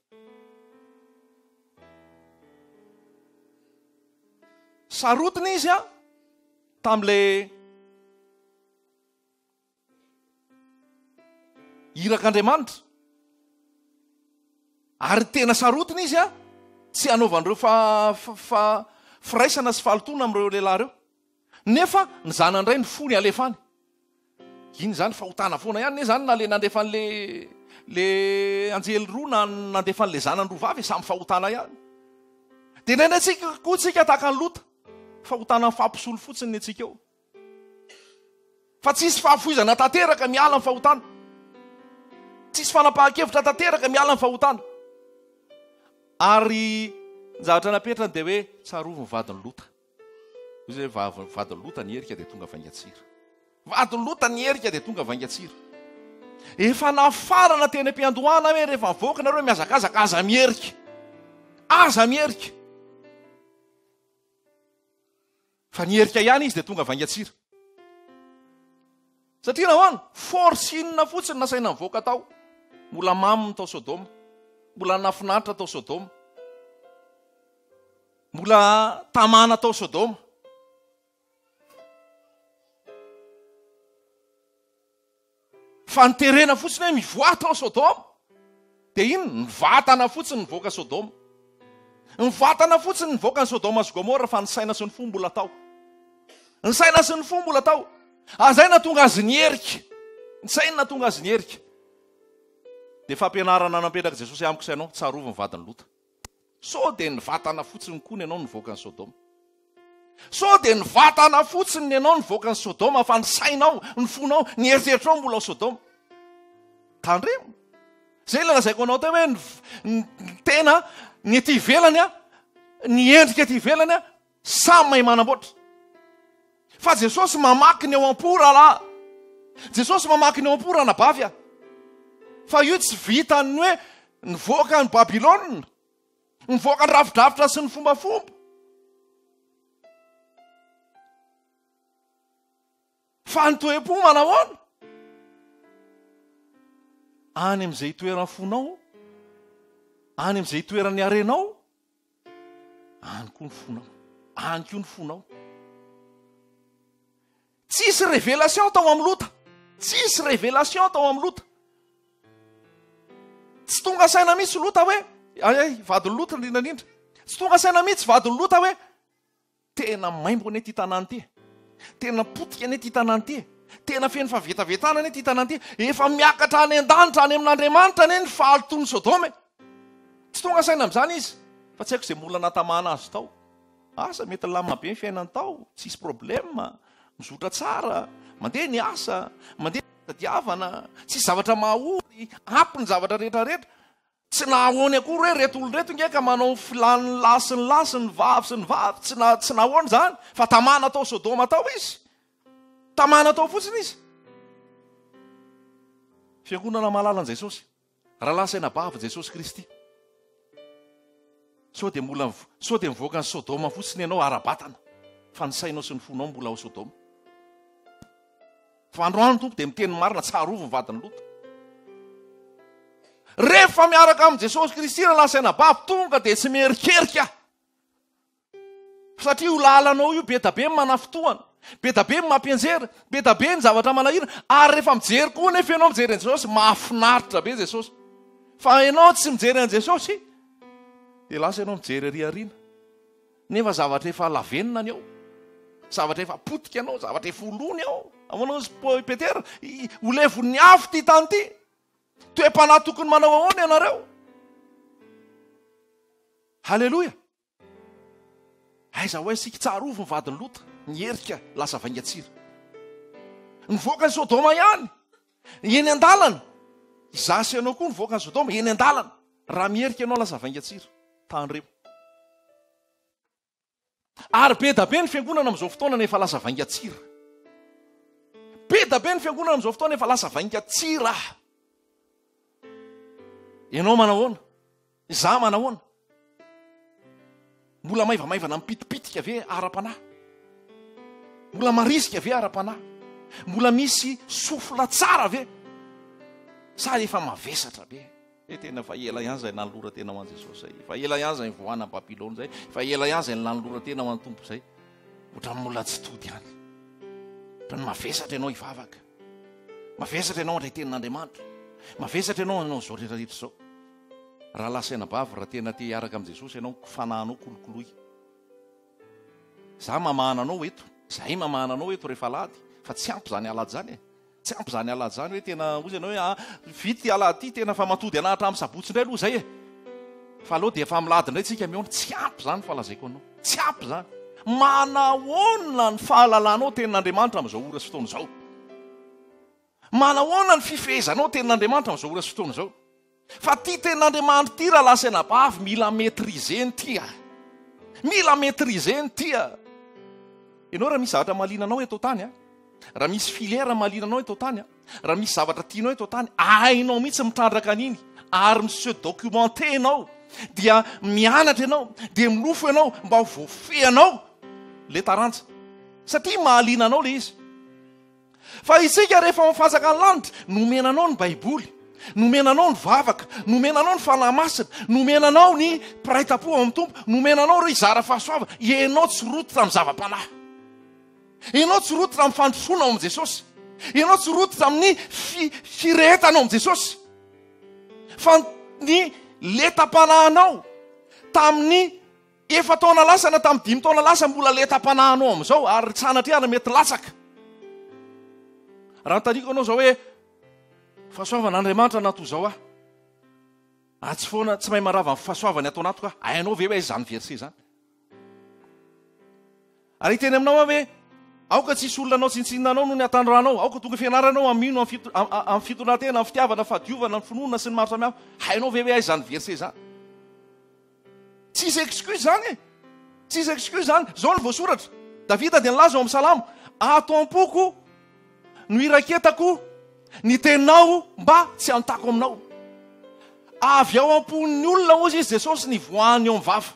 Sarotiny izy a, tamin'ilay Irak'Andriamanitra. Ary tena sarotiny izy a, tsy hanaovan'ireo fa, fa, firaisana sy fahalotoana amin'ireo lehilahy ireo. Nefa ny zanany indray ny fony alefany. Iny izany fahotana foana ihany ne zany na le nandefa an'le le anjely roa na nandefa an'le zanany roa vavy samy fahotana ihany. Dia indraindray tsika koa tsika tahaka an'i Lota. Fahotana mifampisolo fotsiny ny antsika eo. Fa tsisy fahafoizana tanteraka miala amin'ny fahotana. Tsisy fanapahan-kevitra tanteraka miala amin'ny fahotana. Ary ny zavatra napetrany dia hoe tsarovy ny vadin'i Lota. Hoy izy hoe vadin'i Lota ny erika dia tonga vaingan-tsira. Vadin'i Lota ny erika dia tonga vaingan-tsira. Efa nafarana teny am-piandohana hoe rehefa mivoaka nareo mihazakazaka aza mierika. Aza mierika. Fa niherika ihany izy dia tonga vaingan-tsira. Satria nahoana? Force inona fotsiny nasaina nivoaka tao? Mbola mamy ny tao Sodoma. Mbola nafinaritra tao Sodoma. Mbola tamana tao Sodoma. Fa niterena fotsiny hoe mivoaha tao Sodoma. Dia inona? Ny vatana fotsiny nivoaka Sodoma. Ny vatana fotsiny nivoaka ny Sodoma sy Gomora fa ny saina sy ny fo mbola tao. Ny saina sy ny fo mbola tao. Ary izay nahatonga azy niherika. Ny sainy nahatonga azy niherika. Dia fampianarana nampetrak'i Jesosy amiko sy ianao, tsarovy ny vadin'i Lota. Sao dia ny vatana fotsiny koa ny anao nivoaka an'i Sodoma? Sao dia ny vatana fotsiny ny anao nivoaka an'i Sodoma fa ny sainao, ny fonao, ny eritreritrao mbola ao Sodoma? Tandremo. Izay ilay lazaiko anao teo hoe ny tena, ny ety ivelany, ny endrika ety ivelany, Samy mahay manamboatra. Fa Jesosy mamaky ny ao am-po rahalahy. Jesosy mamaky ny ao am-po ranabavy a. Fa io tsy vitan'ny hoe nivoaka ny Babylona, nivoaka ny rafidrafitra sy ny fombafomba. Fa ny toe-po manahoana? Any amin'izay itoeran'ny fonao, any amin'izay itoeran'ny harenao, Any koa ny fonao. Any koa ny fonao. Tsisy révélation tao amin'ny Lota. Tsisy révélation tao amin'ny Lota. Tsy tonga saina mihitsy Lota hoe, ay ay, vadin'i Lota indrindra indrindra. Tsy tonga saina mihitsy vadin'i Lota hoe, Tena maimbo anie ity tanàna ity e! Tena potika anie ity tanàna ity e! Tena feno fahavetavetana anie ity tanàna ity e! Efa miakatra any an-danitra, any amin'Andriamanitra anie ny fahalotoan'i Sodoma e! Tsy tonga saina amin'izany izy, fa tsy haiko izay mbola natamana azy tao. Asa, mety nilamina be ny fiainany tao, tsisy problème, mizotra tsara, mandeha ny asa, mandeha ny fitadiavana, tsisy zavatra mahaory, ampy ny zavatra rehetra rehetra. Tsy nahahoany akory hoe reto olona reto nge ka manao ny filan'ny lahy sy ny lahy sy ny vavy sy ny vavy. Tsy na, tsy nahoany izany fa tamana tao Sodoma tao izy. Tamana tao fotsiny izy. Fiangonana mahalala an'i Jesosy. Rahalahy sy anabavy Jesosy Kristy. Sao dia mbola sao dia mivoaka ny Sodoma fotsiny ianao ara-batana fa ny sainao sy ny fonao mbola ao Sodoma. Fa androany Tompo dia miteny marina, tsarovy ny vadin'i Lota. Rehefa miaraka amin'i Jesosy Kristy rahalahy sy anabavy, tonga dia tsy mierikerika. Satria io lalanao io be da be ny manafintohana, be da be ny mampianjera, be da be ny zavatra manahirana, ary rehefa mijery koa nefa ianao mijery an'i Jesosy, mahafinaritra be Jesosy. Fa ianao tsy mijery an'i Jesosy, dia lasa ianao mijery ary aoriana. Nefa zavatra efa lavenona ny ao. Zavatra efa potika anao, zavatra efa ho lo ny ao. Ahoana hozy i Petera? Ho levon'ny afo ity tany ity. Toe-panahy tokony manao ahoana ianareo? Haleloia! Aiza ho aiza isika? Tsarovy ny vadin'i Lota, niherika lasa vaingan-tsira. Nivoaka an'i Sodoma ihany, eny an-dalana. Izaho sy ianao koa nivoaka an'i Sodoma, eny an-dalana. Raha miherika ianao lasa vaingan-tsira. Tandremo. Ary be da be ny fiangonana amin'izao fotoana efa lasa vaingan-tsira. Be da be ny fiangonana amin'izao fotoana efa lasa vaingan-tsira. Ianao manahoana? Izaho manahoana? Mbola maivamaivana mipitipitika ve ara-panahy? Mbola marisika ve ara-panahy? Mbola misy souffle tsara ve? Sa efa mavesatra be? Hoe tena efa ela ihany izay nanoloran-tena ho an'i Jesosy izay. Efa ela ihany izay nivoahana an'i Babylona izay. Efa ela ihany izay nanoloran-tena ho an'ny Tompo izay. Ohatran'ny mbola tsy tody ihany. Ohatran'ny mavesatra ianao hivavaka. Mavesatra ianao handray tenin'Andriamanitra. Mavesatra ianao hanao izao rehetra rehetra izao. Rahalahy sy anabavy, raha tena te hiaraka amin'i Jesosy ianao, fanahinao kolokoloy. Za mamahana anao eto, zahay mamahana anao eto rehefa alahady, fa tsy ampy izany alahady izany e. Tsy ampy izany alahady izany hoe tena hozy ianao hoe ah, vita ity alahady ity, tena fa matody anah hatramin'ny sabotsy indray aloha izay e. Fa aleo dia efa amin'ny lahady indray tsika mihaona. Tsy ampy izany fa lazaiko anao. Tsy ampy izany. Manahoana ny fahalalanao tenin'Andriamanitra amin'izao ora sy fotoana izao? Manahoana ny fifehezanao tenin'Andriamanitra amin'izao ora sy fotoana izao? Fa ty tenin'Andriamanitra ity rahalahy sy anabavy mila maitriser-ny ty a! Mila maitriser-ny ty a! Ianao raha misy zavatra mahaliana anao eto an-tany a, raha misy filière mahaliana anao eto an-tany a, raha misy zavatra tianao eto an-tany, hainao mihitsy mitrandraka an'iny ary mi-se documenter ianao, dia mianatra ianao, dia milofo ianao mba ho voafehinao le taranja. Satria mahaliana anao le izy. Fa isika rehefa ao amin'ny fanjakan'ny lanitra, nomena anao ny Baiboly, nomena anao ny vavaka, nomena anao ny Fanahy Masina, nomena anao ny mpiray tampo ao amin'ny Tompo, nomena anao ireo hizara fahasoavana. Ianao tsy rototra amin'ny zava-panahy. Ianao tsy rototra amin'ny fandrosoana ao amin'i Jesosy. Ianao tsy rototra amin'ny firehetana ao amin'i Jesosy. Fa ny letam-panahinao tamin'ny Efa-taona lasa na tamin'ny dimy taona lasa mbola letam-panahinao amin'izao ary sanatria ary mety latsaka. Raha anontaniako anao izao hoe fahasoavan'Andriamanitra na toy izao aho. Atsy foana tsy mahay marava ny fahasoavany ato anatiko aho. Hainao ve hoe aiza izany verset izany? Ary hiteny aminao aho hoe aoka tsy hisy olona hanao tsinontsinona anao noho ny hatanoranao. Aoka tonga fianarana anao amin'ny mino, amin'ny fitondran-tena, amin'ny fitiavana, fahadiovana, ny finoana sy ny maro samihafa. Hainao ve hoe aiza izany verset izany? Tsisy excuse zany e! Tsisy excuse zany. Zao no voasoratra. Davida dia nilaza ao amin'ny Salamo, Ato am-poko no iraketako ny teninao mba tsy hanontako aminao. Avy ao am-pon'ny olona hozy izy Jesosy nivoahany eo amin'ny vava.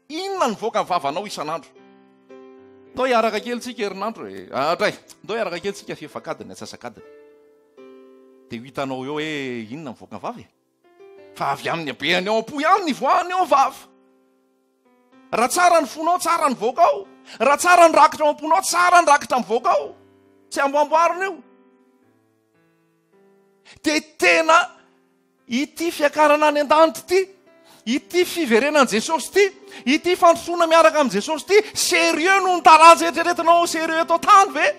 Inona no mivoaka amin'ny vavanao isan'andro? Ndao hiaraka kely tsika herinandro e. Atray, ndao hiaraka kely tsika fefak'adiny, atsasak'adiny. Dia ho hitanao eo hoe inona mivoaka amin'ny vava e. Fa avy amin'ny habehany ao am-po ihany ny ivoahany ao vava. Raha tsara ny fonao, tsara ny voaka ao. Raha tsara ny rakitra ao am-ponao, tsara ny rakitra mivoaka ao. Tsy amboamboarina io. Dia tena ity fiakarana any an-danitra ity, ity fiverenan'i Jesosy ity, ity fandrosoana miaraka amin'i Jesosy ity, sérieux noho ny taranja eritreretinao sérieux eto an-tany ve?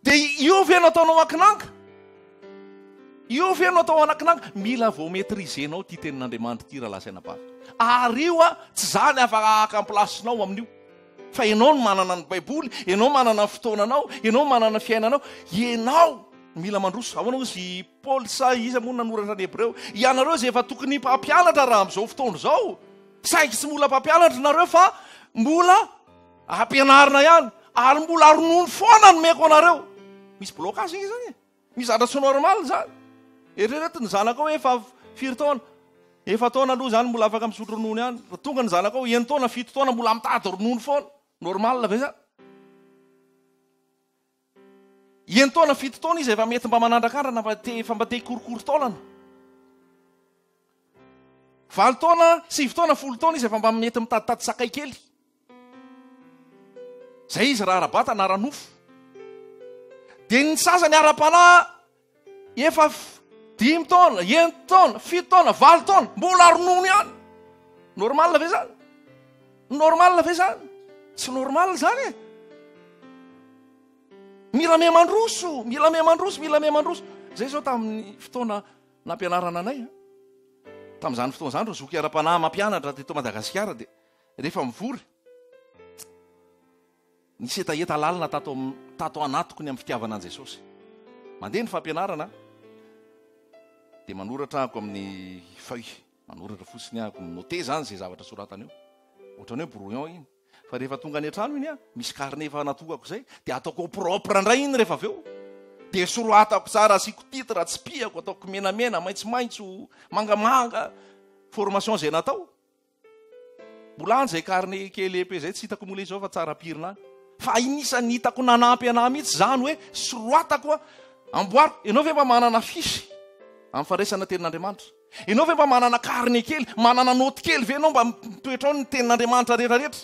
Dia io ve no ataonao ankinanga? Io ve no atao ankinanga? Mila vao maîtriser-nao ity tenin'Andriamanitra ity rahalahy sy anabavy. Ary io a, tsy za ny afaka haka ny place-nao amin'io. Fa ianao no manana ny Baiboly, ianao manana ny fotoananao, ianao manana ny fiainanao. Ianao mila mandroso. Ahoana hozy i Paoly sa iza moa nanoratra ny Hebreo? Ianareo izay efa tokony mpampianatra raha amin'izao fotoana izao, saingy tsy mbola mpampianatra nareo fa mbola Ampianarina ihany ary mbola ronono foana no meko anareo. Misy blocage ange zany e. Misy zavatra tsy normal zany. Eritrereto ny zanakao efa firy taona? Efa taona aloha zany mbola afaka misotro ronono ihany. Fa tonga ny zanakao enin-taona, fito taona mbola mitady ronono foana. Normal ve zany? Enin-taona, fito taona izy efa mety mba manandrakandrana fa te efa mba te hikorokoro taolana. Valo taona, sivy taona, folo taona izy efa mba mety mitaditady sakay kely. Zay izy raha ara-batana, ara-nofo. Dia ny sasany ara-panahy efa. Dimy taona, enin-taona, fito taona, valo taona, mbola ronono ihany. Normal ve zany? Normal ve zany? Tsy normal zany e. Mila miha mandroso, mila miha mandroso, mila miha mandroso. Zay zao tamin'ny fotoana nampianarana anay. Tamin'izany fotoana izany, ireo zoky ara-panahy mampianatra teto Madagasikara dia rehefa mivory, Nisy hetaheta lalina tato tato anatiko ny amin'ny fitiavana an'i Jesosy. Mandeha ny fampianarana dia manoratra ahako amin'ny feuille, manoratra fotsiny ahako, mi-noter izany izay zavatra soratana eo. Ohatran'ny hoe brouillon iny. Fa rehefa tonga any an-trano iny aho, misy carnet efa natokako izay, dia ataoko au propre indray iny rehefa avy eo. Dia soratako tsara, asiako titre, tsipihako, ataoko menamena, maitsomaitso, mangamanga, formation izay natao. Mbola any zay carnet kely épais zay tsy hitako mola izao fa tsara pirina any. Fa anisan'ny hitako nanampy anah mihitsy zany hoe soroatako a, amboariko. Ianao ve mba manana fiche amin'ny fandraisana tenin'Andriamanitra? Ianao ve mba manana carnet kely, manana note kely ve ianao mba mitoetra ao ny tenin'Andriamanitra rehetra rehetra?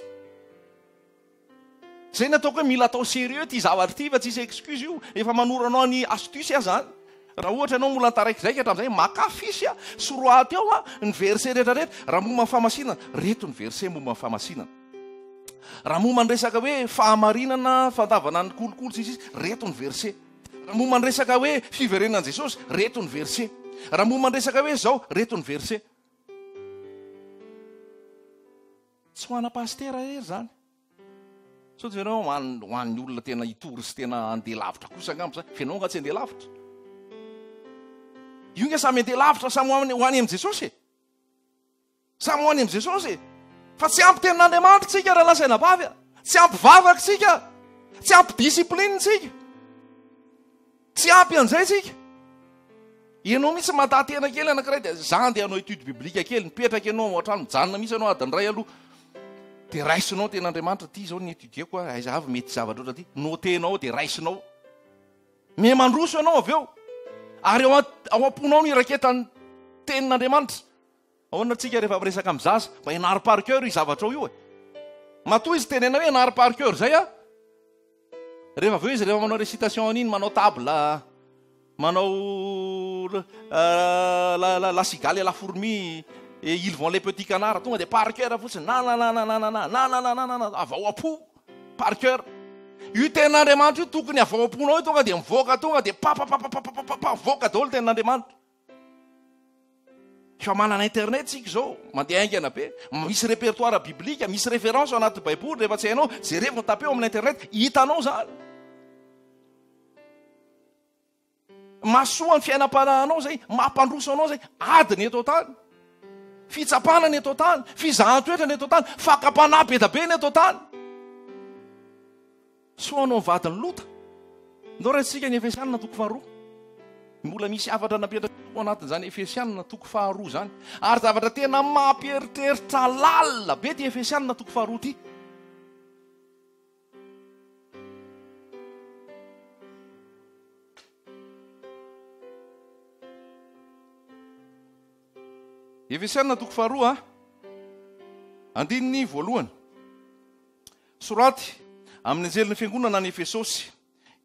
Zay ny ataoko hoe mila atao sérieux ty zavatra ty fa tsisy excuse io, efa manoro anao ny astuce aho zany, raha ohatra ianao mbola taraikidraiky hatramin'izay makà fiche a, soroaty ao a ny verset rehetra rehetra, raha momba ny fahamasinana, reto ny verset momba ny fahamasinana, raha momba ny resaka hoe fahamarinana, fandavana ny kolikoly sy ny sisa, reto ny verset, raha momba ny resaka hoe fiverenan'i Jesosy, reto ny verset, raha momba ny resaka hoe zao, reto ny verset. Tsy ho ana pasitera irery izany. Sao dia ianao ho an'ny ho an'ny olona tena hitory sy tena handeha lavitra kosa angamba izany. Fa ianao angaha tsy handeha lavitra? Io nga samy handeha lavitra samy ho any ho any amin'i Jesosy e. Samy ho any amin'i Jesosy e. Fa tsy ampy tenin'Andriamanitra tsika raha lazaina vavy a. Tsy ampy vavaka tsika. Tsy ampy discipline tsika. Tsy ampy an'izay tsika. Ianao mihitsy mataha tena kely anankiray dia za andeha hanao étude biblique kely, mipetraka ianao ao an-trano, mijanona mihitsy ianao adiny iray aloha. Dia raisinao tenin'Andriamanitra, ity izao ny étudier-ko, aiza avy mety zavatra ohatran'ity, noter-nao dia raisinao. Miha mandroso ianao avy eo. Ary ao ao am-ponao no iraketan'ny tenin'Andriamanitra. Ahoana tsika rehefa miresaka amin'ny zaza? Mba ianaro par cœur io zavatra ao io e. Matoa izy tenena hoe ianaro par cœur zay a. Rehefa avy eo izy rehefa manao récitation an'iny, manao table, manao la, la, la cigale et la fourmi, et ils vont les petits canards, tonga dia par cœur fotsiny, na na na na na na na na na na na na na, avy ao am-po, par cœur. Io tenin'Andriamanitra io tokony avy ao am-ponao io tonga dia mivoaka tonga dia pa pa pa pa pa pa pa pa mivoaka daholo tenin'Andriamanitra. Efa manana internet tsika izao, mandeha haingana be, misy répertoire biblique, misy référence ao anaty baiboly, rehefa tsy hainao, jerevo ny tapeo amin'ny internet, hitanao izany. Mahasoa ny fiainam-panahinao izay, mampandroso anao izay, ady ny eto an-tany, fitsapana ny eto an-tany, fizahan-toetra ny eto an-tany, fakam-panahy be dia be ny eto an-tany. Soa anao vadin'i Lota. Ndao raisintsika ny Efesianina toko faharoa. Mbola misy hafatra napetraka ao anatin'izany Efesianina toko faharoa izany. Ary zavatra tena mampieritreritra lalina be ity Efesianina toko faharoa ity. Efesianina toko faharoa, andininy voalohany. Soraty amin'ny anjelin'ny fiangonana any Efesosy.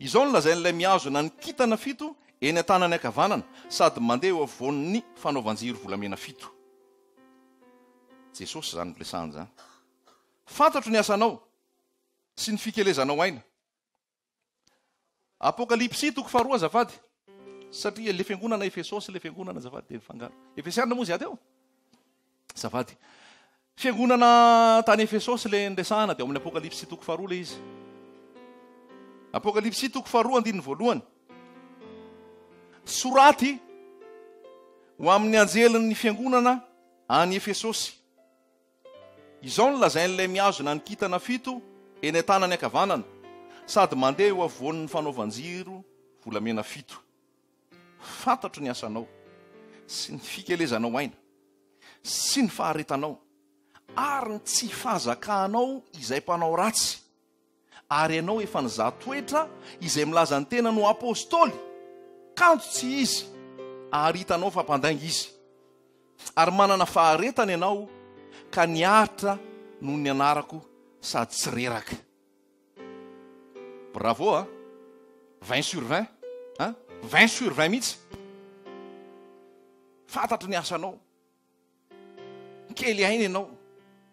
Izao no lazain'ilay mihazona ny kintana fito eny an-tanany ankavanana sady mandeha eo afovoan'ny fanaovan-jiro volamena fito. Jesosy izany resahana izany. Fantatro ny asanao sy ny fikelezanao aina. Apokalypsy toko faharoa azafady. Satria le fiangonana Efesosy le fiangonana azafady dia mifangaro. Efesiana moa izy ady eo? Azafady. Fiangonana tany Efesosy le niresahana dia ao amin'ny Apokalypsy toko faharoa le izy. Apokalypsy toko faharoa andininy voalohany. Soraty ho amin'ny anjelin'ny fiangonana any Efesosy. Izao no lazain'ilay mihazona ny kintana fito eny an-tanany ankavanana, sady mandeha eo afovoan'ny fanaovan-jiro volamena fito, Fantatro ny asanao, sy ny fikelezanao aina, sy ny faharetanao, ary ny tsy fahazakanao izay mpanao ratsy, Ary ianao efa nizaha toetra izay milaza ny tenany ho apostoly, kanjo tsy izy, ary hitanao fa mpandainga izy. Ary manana faharetana ianao ka niaritra noho ny anarako sady tsy reraka. Bravo a! 20 sur 20 a! 20 sur 20 mihitsy. Fantatro ny asanao. Kely aina ianao.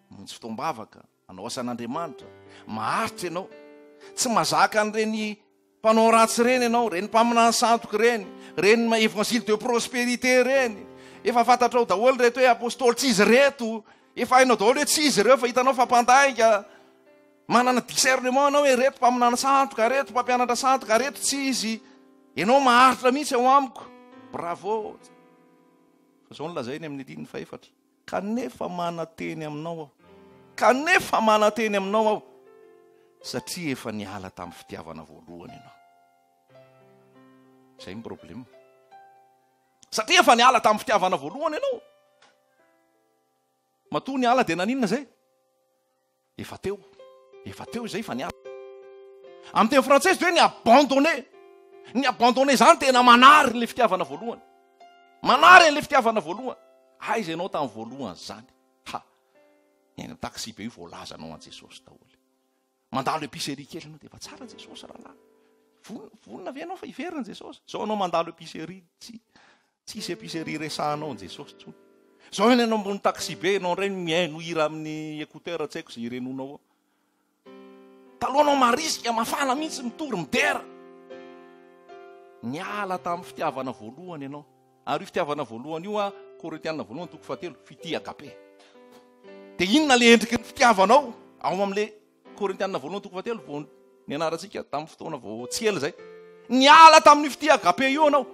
Mamonjy fotoam-bavaka, manao asan'Andriamanitra. Maharitra ianao. Tsy mazaka an'ireny mpanao ratsy ireny ianao, ireny mpaminany sandoka ireny, ireny évangile de prospérité ireny. Efa fantatrao daholo ireto hoe apostoly tsy izy ireto. Efa hainao daholo hoe tsy izy ireo fa hitanao fa mpandainga. Manana discernement ianao hoe ireto mpaminany sandoka, ireto mpampianatra sandoka, ireto tsy izy. Ianao maharitra mihitsy ao amiko. Bravo. Fa izao no lazainy amin'ny andininy fahefatra, Kanefa manan-teny aminao aho. Kanefa manan-teny aminao aho, satria efa niala tamin'ny fitiavana voalohany ianao. Izay ny problème. Satria efa niala tamin'ny fitiavana voalohany ianao. Matoa niala dia naninona izay? Efa teo. Efa teo izay fa niala. Amin'ny teny frantsay izy dia hoe ni-abandonner. Ni-abandonner izany tena manary ilay fitiavana voalohany. Manary an'ilay fitiavana voalohany. Aiza ianao tamin'ny voalohany izany? Ha! Ny any amin'ny taxi be io voalazanao an'i Jesosy daholo. Mandalo épicerie kely ianao dia efa tsara Jesosy rahalahy. Vonona, vonona ve ianao fa hiverina Jesosy? Zao ianao mandalo épicerie, tsy tsisy épicerie resahanao an'i Jesosy intsony. Zao ianao ambony taxi be ianao indray mihaino hira amin'ny écouteur tsy haiko izay irenonao ao. Taloha anao marisika, mafana mihitsy, mitory, midera. Niala tamin'ny fitiavana voalohany ianao. Ary io fitiavana voalohany io a, Korintiana voalohany toko fahatelo, fitia agape. Dia inona le endriky ny fitiavanao ao amin'le Korintiana voalohany toko fahatelo vao nianarantsika tamin'ny fotoana vao tsy ela izay. Niala tamin'io fitia agape io ianao.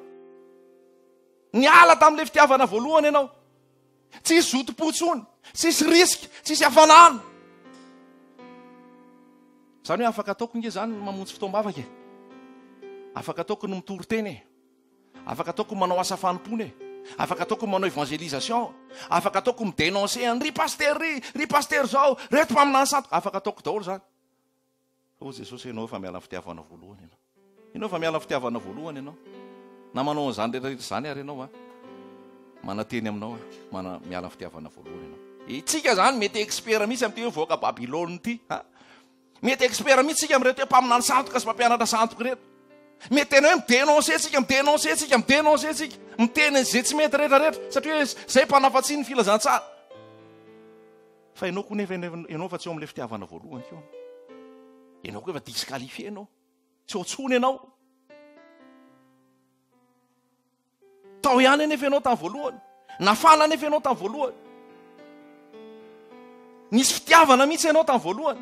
Niala tamin'le fitiavana voalohany ianao. Tsisy zotom-po intsony, tsisy risque, tsisy hafanana. Izany hoe afaka ataoko nge izany ny mamonjy fotoam-bavaka e. Afaka ataoko ny mitory teny e. Afaka ataoko ny manao asa fanompoana e. Afaka ataoko ny manao évangélisation. Afaka ataoko ny mi-dénoncer an'i ry pasitera ry, ry pasitera izao, reto mpaminany sandoka. Afaka ataoko daholo izany. Fa hoy Jesosy, ianao efa miala amin'ny fitiavana voalohany ianao. Ianao efa miala amin'ny fitiavana voalohany ianao. Na manao an'izany rehetra rehetra izany ary ianao, mananteny aminao aho, mana, miala amin'ny fitiavana voalohany ianao. Itsika izany mety expert mihitsy amin'ity hoe voaka Babylone ity. Ha? Mety expert mihitsy isika amin'ireto hoe mpaminany sandoka sy mpampianatra sandoka ireto. Mety tena hoe mi-dénoncer tsika, mi-dénoncer tsika, mi-dénoncer tsika, miteny an'izay tsy mety rehetra rehetra, satria hoe izay mpanafatsiny ny filazantsara. Fa ianao koa nefa ianao fa tsy eo amin'ilay fitiavana voalohany koa. Ianao koa efa disqualifié ianao. Tsy eo intsony ianao. Tao ihany anefa ianao tamin'ny voalohany. Nafana anefa ianao tamin'ny voalohany. Nisy fitiavana mihitsy ianao tamin'ny voalohany.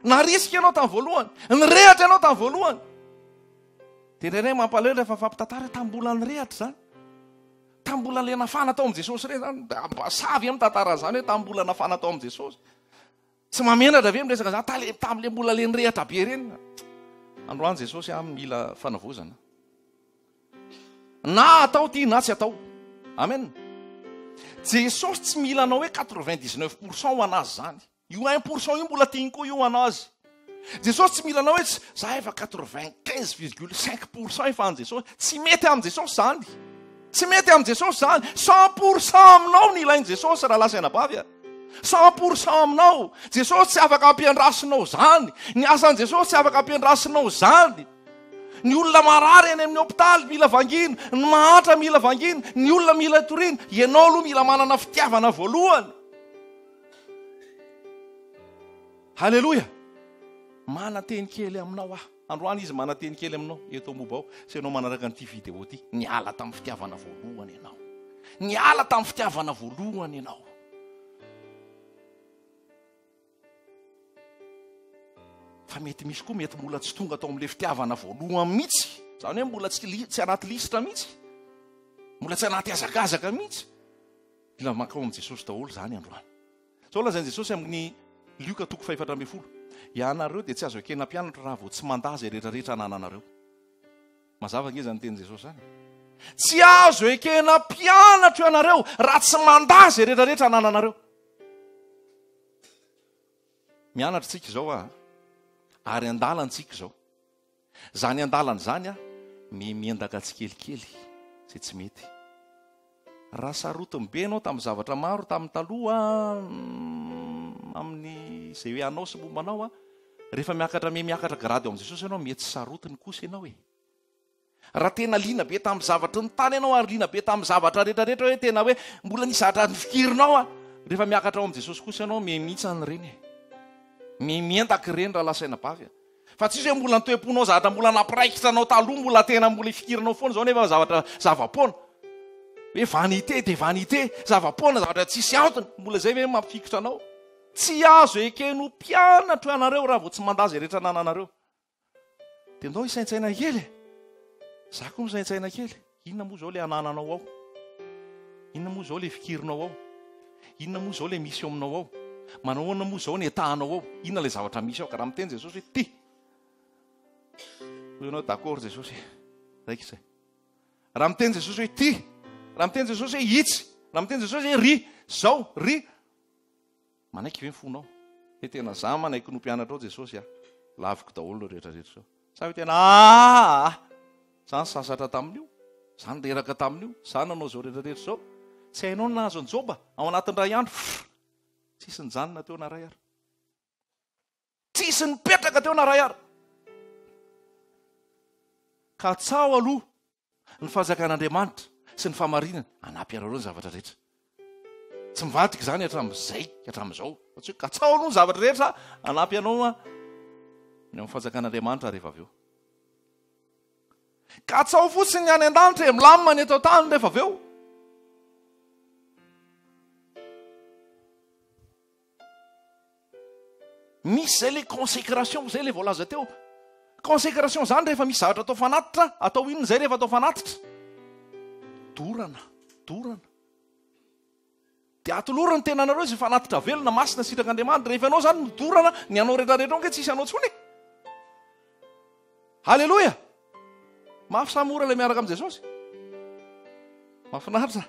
Narisika ianao tamin'ny voalohany. Nirehatra ianao tamin'ny voalohany. Dia indraindray mampalahelo rehefa mifampitantara tamin'ny mbola nirehatra izany. Tamin'ny mbola le nafana tao amin'i Jesosy ireny izany. Mba savy amin'ny tantara izany hoe tamin'ny mbola nafana tao amin'i Jesosy. Tsy mahamenatra ve miresaka zany tale tamle mbola le nirehatra be reny? Androany Jesosy a mila fanavaozana. Na atao ty na tsy atao. Amen. Jesosy tsy mila anao hoe 99 pourcent ho anazy zany. Io 1 pourcent io mbola tiany koa io ho anazy. Jesosy tsy mila anao hoe tsy za efa 95,5 pourcent efa an'i Jesosy. Tsy mety amin'i Jesosy zany. Tsy mety amin'i Jesosy zany. 100 pourcent aminao ny ilain'i Jesosy rahalahy sy anabavy a. 100 pourcent aminao. Jesosy tsy afaka ampiandrasinao zany. Ny asan'i Jesosy tsy afaka ampiandrasinao zany. Ny olona marary any amin'ny hopitaly mila vangiana, ny mahantra mila vangiana, ny olona mila toriana. Ianao aloha mila manana fitiavana voalohany. Haleloia! Mananteny kely aminao aho. Androany izy mananteny kely aminao eto Ambohibao sy ianao manaraka an'ity vidéo ity. Niala tamin'ny fitiavana voalohany ianao. Niala tamin'ny fitiavana voalohany ianao. Fa mety misy koa mety mbola tsy tonga tao amin'ilay fitiavana voalohany mihitsy. Izany hoe mbola tsy tsy anaty lisitra mihitsy. Mbola tsy anaty hazakazaka mihitsy. Mila mankao amin'i Jesosy daholo izany androany. Izao lazain'i Jesosy amin'ny Lioka toko fahefatra ambin'ny folo, Ianareo dia tsy azo ekena mpianatro raha vao tsy mandà izay rehetra rehetra anananareo. Mazava ange izany tenin'i Jesosy izany. Tsy azo ekena mpianatro ianareo raha tsy mandà izay rehetra rehetra anananareo. Mianatra tsika izao a, ary andalantsika izao. Izany andalana izany a, miendaka tsikelikely izay tsy mety. Raha sarotiny be ianao tamin'ny zavatra maro tamin'ny taloha amin'ny izay hoe anao sy momba anao a, rehefa miakatra miha miakatra grady ao amin'i Jesosy ianao, miha tsy sarotiny kosa ianao e. Raha tena liana be tamin'ny zavatry ny tany ianao ary liana be tamin'ny zavatra rehetra rehetra hoe tena hoe mbola nisy zavatra nifikirinao a, rehefa miakatra ao amin'i Jesosy kosa ianao miha-mihitsana ireny e. Miha-miendaka ireny raha lasaina bavy a. Fa tsisy hoe mbola ny toe-ponao zavatra mbola nampiraikitra anao taloha mbola tena mbola ifikiranao foana izao nefa zavatra zava-poana. Hoe vanité de vanité, zava-poana, zavatra tsisy antony, mbola izay ve mampifikitra anao? Tsy azo ekeny ho mpianatro ianareo raha vao tsy mandà izay rehetra anananareo. Dia ndao hisaintsaina kely e! Za koa misaintsaina kely. Inona moa izao ilay anananao ao? Inona moa izao ilay fikirinao ao? Inona moa izao ilay misy ao aminao ao? Manao ahoana moa izao ny etahanao ao? Inona ilay zavatra misy ao? Ka raha miteny Jesosy hoe ty, hoy ianao d'accord Jesosy, raika izay. Raha miteny Jesosy hoe ty, raha miteny Jesosy hoe itsy, raha miteny Jesosy hoe ry, zao, ry, Manaiky ve ny fonao? Hoe tena za manaiky ny ho mpianatrao Jesosy a! Laviko daholo ireo rehetra rehetra ireo. Sa hoe tena aa! Za nisasatra tamin'io, za nireraka tamin'io, za nanao izao rehetra rehetra izao. Tsy hainao ny nahazo an'i Joba ao anatin'ny iray andro. Frr! Tsisy nijanona teo na iray ary. Tsisy nipetraka teo na iray ary. Katsaho aloha Ny fanjakan'Andriamanitra sy ny fahamarinany hanampy anareo ny zavatra rehetra. Tsy mivadika izany hatramin'izay hatramin'izao. Fa tsy hoe katsaho aloha ny zavatra rehetra hanampy anao ny amin'ny fanjakan'Andriamanitra rehefa avy eo. Katsaho fotsiny ny any an-danitra e, milamina ny eto an-tany rehefa avy eo. Misy izay ilay consécration izay ilay voalaza teo. Consécration izany rehefa misy zavatra atao fanatitra, atao inona izay rehefa atao fanatitra? Dorana, dorana. Dia atolory ny tenanareo izay fanatitra velona, masina, sitrak'Andriamanitra. Rehefa ianao izany nodorana, ny anao rehetra rehetra ao ange tsisy anao intsony e. Alléluia! Mafy sa mora ilay miaraka amin'i Jesosy? Mahafinaritra.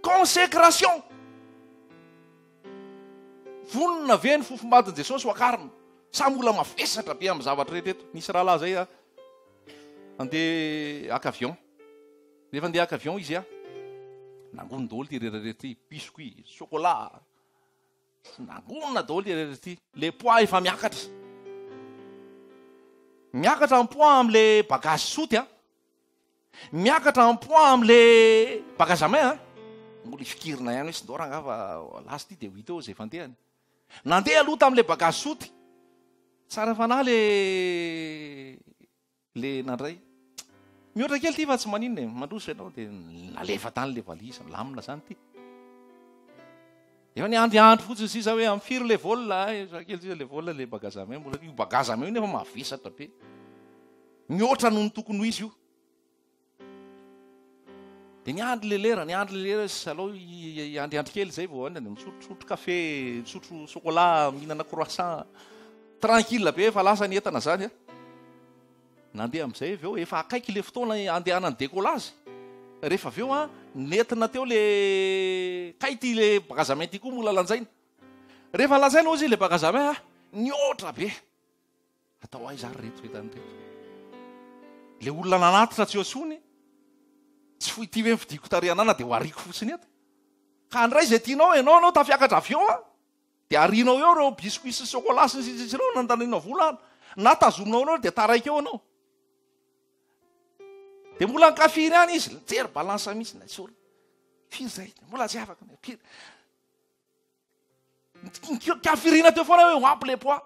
Consécration! Vonona ve ny fofombadin'i Jesosy ho akarina? Sa mbola mavesatra be amin'ny zavatra rehetra eto? Nisy rahalahy zay a, andeha haka avion. Rehefa andeha haka avion izy a, nangoniny daholo ity rehetra rehetra ity, biscuit, chocolat, nangonina daholo ity rehetra ity. Le poids efa miakatra. Miakatra ny poids amin'le bagage soute a. Miakatra en poids amle bagage à main a! Mbola ifikirina ihany hoe sindao rangaha fa lasa ity dia ho hita eo izay fandehany. Nandeha aloha tamle bagage soute. Tsara fanahy le le nandray. Mihoatra kely ity fa tsy maninona e, mandroso ianao dia nalefa tany le valise, milamina zany ity. Efa niandriandry fotsiny sisa hoe amin'ny firy le vol a, efa kely sisa le vol le bagage à main mbola io bagage à main io nefa mavesatra be. Mihoatra noho ny tokony ho izy io. Dia niandry le lera, niandry le lera izy alao hiandriandry kely izay vao any dia misotrosotro kafe, misotro chocolat, mihinana croissant. Tranquille be efa lasa ny entana zany a. Nandeha amin'izay avy eo, efa akaiky le fotoana andehanan'ny décollage. Rehefa avy eo an, nentina teo le kay ity le bagage à main ity koa mbola lanjaina. Rehefa lanjaina hozy le bagage à main an, nihoatra be. Atao aiza ary reto entana reto? Le olona nanatitra tsy eo tsony, tsy foy ity ve ny fidiko tary anana dia ho ariako fotsiny eto. Ka handray izay tianao ianao, ianao tafiakatra avion an. Dia arianao eo ireo biscuits sy chocolat sy ny sisa sy ireo nandanianao vola an. Na tazominao eo dia taraiky eo ianao. Dia mbola ankafiry ihany izy, nijery balance mihitsy, nesorina. Firy izay? Mbola tsy afaka. Firy? Kafirina teo foana hoe ho ampy le poids.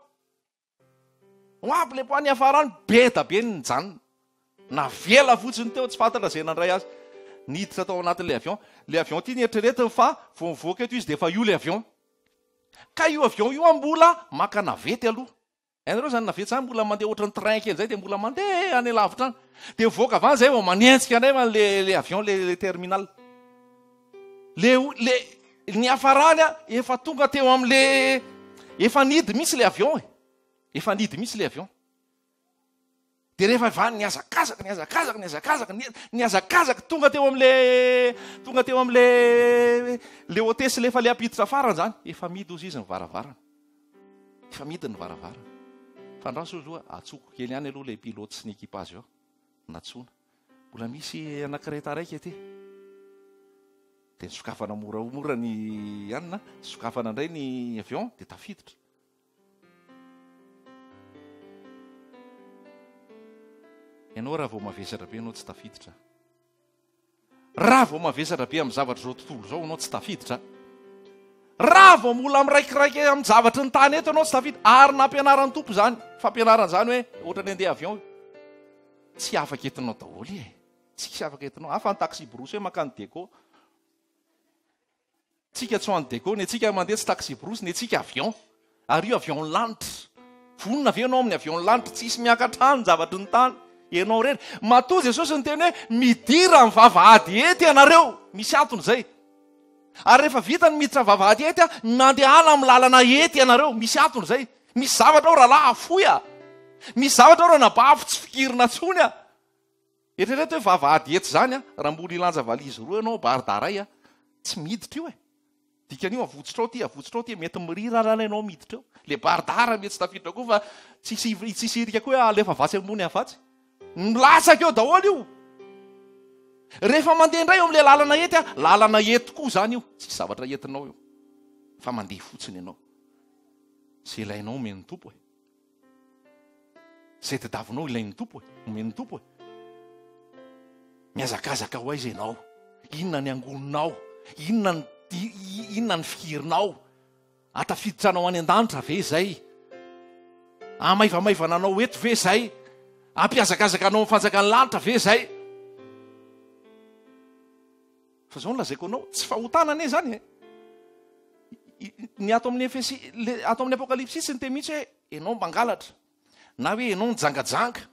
Ho ampy le poids, niafarany be da be ny nijanona. Navela fotsiny teo, tsy fantatra izay nandray azy. Niditra tao anatin'ilay avion. Ilay avion ity nieritreretiny fa vao mivoaka eto izy dia efa io ilay avion. Ka io avion io an mbola maka navette aloha. Hainareo izany navette izany mbola mandeha ohatran'ny train kely izay dia mbola mandeha any lavitra any. Dia mivoaka avy any izay vao manenjika indray le le avion le le terminal. Le le niafarany an efa tonga teo amin'le efa nidy mihitsy le avion e. Efa nidy mihitsy le avion. Dia rehefa avy any nihazakazaka, nihazakazaka, nihazakazaka, nihazakazaka, tonga teo amin'le tonga teo amin'le le hôtesse le efa le hampiditra farany izany, efa midy hozy izy ny varavarana. Efa midy ny varavarana. Fa andraso aloha, atsoko kely ihany aloha le pilote sy ny équipage eo. Natsoina. Mbola misy anankiray taraiky aty. Dia nisokafana moramora ny anona, sokafana indray ny avion dia tafiditra. Ianao raha vao mavesatra be ianao tsy tafiditra. Raha vao mavesatra be amin'ny zavatra izao tontolo izao ianao tsy tafiditra. Raha vao mbola miraikiraiky amin'ny zavatry ny tany eto ianao tsy tafiditra. Ary nampianaran'ny Tompo izany fampianarana izany hoe ohatran'ny andeha avion. Tsy afaka entinao daholo e. Tsisy afaka entinao. Hafa ny taxi brousse hoe mankany Diego. Tsika tsy ho any Diego, ny antsika mandeha tsy taxi brousse, ny antsika avion. Ary io avion lanitra. Vonona ve ianao amin'ny avion lanitra? Tsisy miakatra any zavatry ny tany. Ianao irery. Matoa Jesosy niteny hoe midira amin'ny vavahady ety ianareo. Misy antony izay. Ary rehefa vita ny miditra amin'ny vavahady ety, mandehana amin'ny lalana ety ianareo. Misy antony izay. Misy zavatra ao rahalahy afoy a. Misy zavatra ao ranabavy tsy fikirina intsony a. Eritrereto hoe vavahady etsy izany an, raha mbola hilanja valizy roa ianao barda iray an, tsy miditra io e. Dikan'io avotsitrao ity, avotsitrao ity, mety mirira ara ianao miditra eo. Le barda raha mety tsy tafiditra koa fa tsisy tsisy hirika koa hoe alefa vatsy ambony avatsy. Milatsaka eo daholo io. Rehefa mandeha indray eo amin'ilay lalana ety an, lalana ety koa izany io, tsisy zavatra entinao eo. Fa mandeha fotsiny ianao. Izay ilainao omen'ny Tompo e. Izay tadiavinao ilain'ny Tompo e, omen'ny Tompo e. Mihazakazaka ho aiza ianao? Inona ny angoninao? Inona ny inona ny fihirinao? Atafiditra anao any an-danitra ve izay? Amaivamaivana anao eto ve izay? Ampihazakazaka anao amin'ny fanjakan'ny lanitra ve izay? Fa izao no lazaiko anao, tsy fahotana anie izany e. Ny ato amin'ny Efesi, le ato amin'ny Apokalypsy tsy niteny mihitsy hoe ianao mpangalatra, na hoe ianao nijangajanga,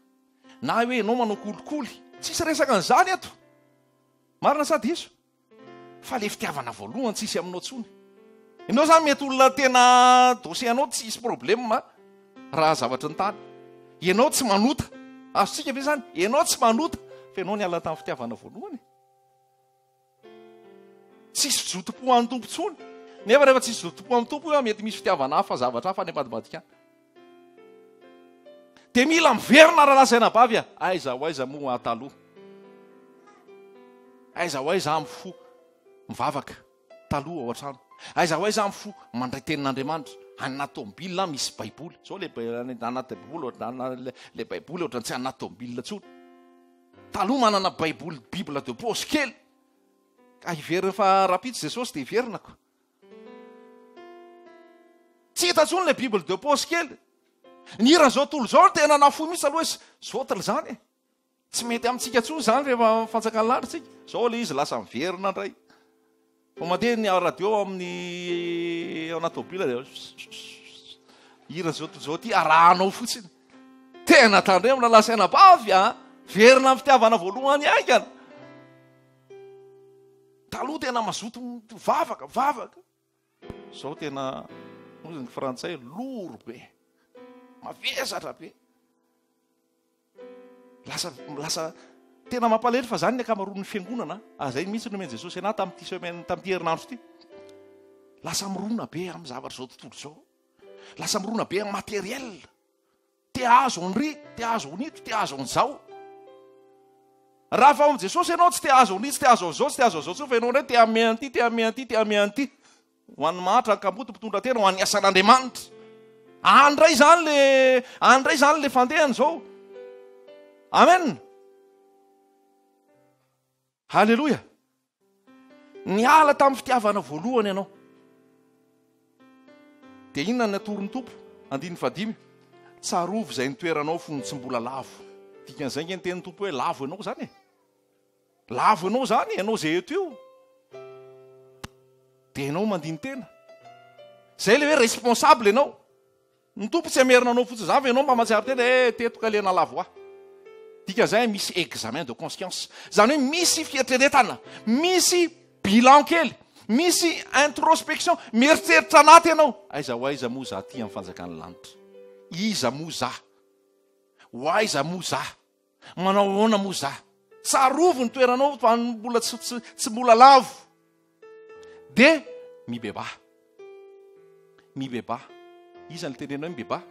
na hoe ianao manao kolikoly. Tsisy resaka an'izany eto. Marina sa diso? Fa le fitiavana voalohany tsisy aminao tsony. Ianao zany mety olona tena dossier anao tsisy problème raha zavatry ny tany. Ianao tsy manota. Azontsika ve zany? Ianao tsy manota fa ianao niala tamin'ny fitiavana voalohany. Tsisy zotom-po an'ny Tompo intsony. Nefa rehefa tsisy zotom-po amin'ny Tompo io, mety misy fitiavana hafa, zavatra hafa any ambadimbadika any. Dia mila miverina rahalahy sy anabavy a. Aiza ho aiza moa taloha? Aiza ho aiza amin'ny fo mivavaka taloha ao an-trano? Aiza ho aiza amin'ny fo mandray tenin'Andriamanitra? Any anaty tomobile misy Baiboly. Zao le anaty Baiboly, le Baiboly ohatran'ny tsy anaty tomobile intsony. Taloha manana baiboly bible de poche kely ka hiverina fa rahampitso Jesosy dia hiverinako. Tsy hita intsony ilay bible de poche kely. Ny hiran'izao tontolo izao no tena nafoy mihitsy aloha hoe zotra izany e. Tsy mety amintsika intsony izany rehefa fanjakan'ny lanitra isika. Izao ilay izy lasa miverina indray. Vao mandeha ny radio amin'ny ao anaty tôbila dia hira zao toy izao ity arahanao fotsiny. Tena tandremo rahalahy sy anabavy a! Verina amin'ny fitiavana voalohany haingana. Taloha tena mazoto vavaka, vavaka. Zao tena hoy ny frantsay lourd be. Mavesatra be. Lasa lasa tena mampalahelo fa zany ny ankamaroan'ny fiangonana, ary zay mihitsy no nomen'i Jesosy anah tamin'ity semaine tamin'ity herinandro ity. Lasa mirona be amin'ny zavatra izao tontolo izao. Lasa mirona be amin'ny matériel. Te hahazo an'ry, te hahazo an'ito, te hahazo an'izao. Raha fa ao amin'i Jesosy ianao tsy te hahazo an'ry, tsy te hahazo an'izao, tsy te hahazo an'izao intsony fa ianao indray te hanome an'ity, te hanome an'ity, te hanome an'ity. Ho an'ny mahantra, ny kamboty, mpitondra tena, ho an'ny asan'Andriamanitra. Any indray izany le, any indray izany le fandehany izao. Amen. Haleloia. Niala tamin'ny fitiavana voalohany ianao. Dia inona ny atoron'ny Tompo? Andininy fahadimy. Tsarovy izay nitoeranao fony tsy mbola lavo. Dikan'izay nge ny tenin'ny Tompo hoe lavo ianao izany e. Lavo ianao izany, ianao izay eto io. Dia ianao mandini-tena. Izay ilay hoe responsable ianao. Ny Tompo tsy hamerina anao fotsiny izany fa ianao mba mahatsiaro tena hoe teto kay ilay nahalavo ahy. Dikan'izay misy examen de conscience. Izany hoe misy fieritreretana, misy bilan kely, misy introspection, mieritreritra anaty ianao. Aiza ho aiza moa za aty amin'ny fanjakan'ny lanitra? Iza moa za? Ho aiza moa za? Manao ahoana moa za? Tsarovy ny toeranao fa mbola tsy tsy tsy mbola lavo. De mibebaha. Mibebaha. Iza no tenenao hoe mibebaha?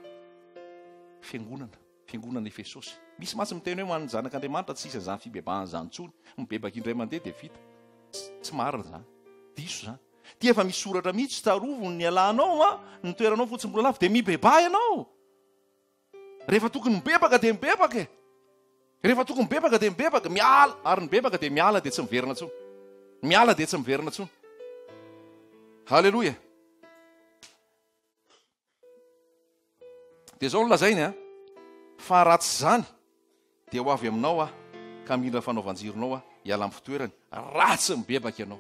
Fiangonana. Fiangonana Efesosy. Misy mantsy miteny hoe ho an'ny zanak'Andriamanitra tsy hisy an'izany fibebahana izany intsony. Mibebaka indray mandeha dia vita. Tsy marina izany. Diso izany. Ty efa misy soratra mihitsy, tsarovy ny nialanao an, ny toeranao fony tsy mbola lavo dia mibebaha ianao. Rehefa tokony mibebaka dia mibebaka e. Rehefa tokony mibebaka dia mibebaka, miala, ary mibebaka dia miala dia tsy miverina intsony. Miala dia tsy miverina intsony. Haleloia. Dia izao no lazainy a, fa raha tsy izany dia ho avy aminao aho ka hamindra ny fanaovan-jironao aho hiala amin'ny fitoerany raha tsy mibebaka ianao.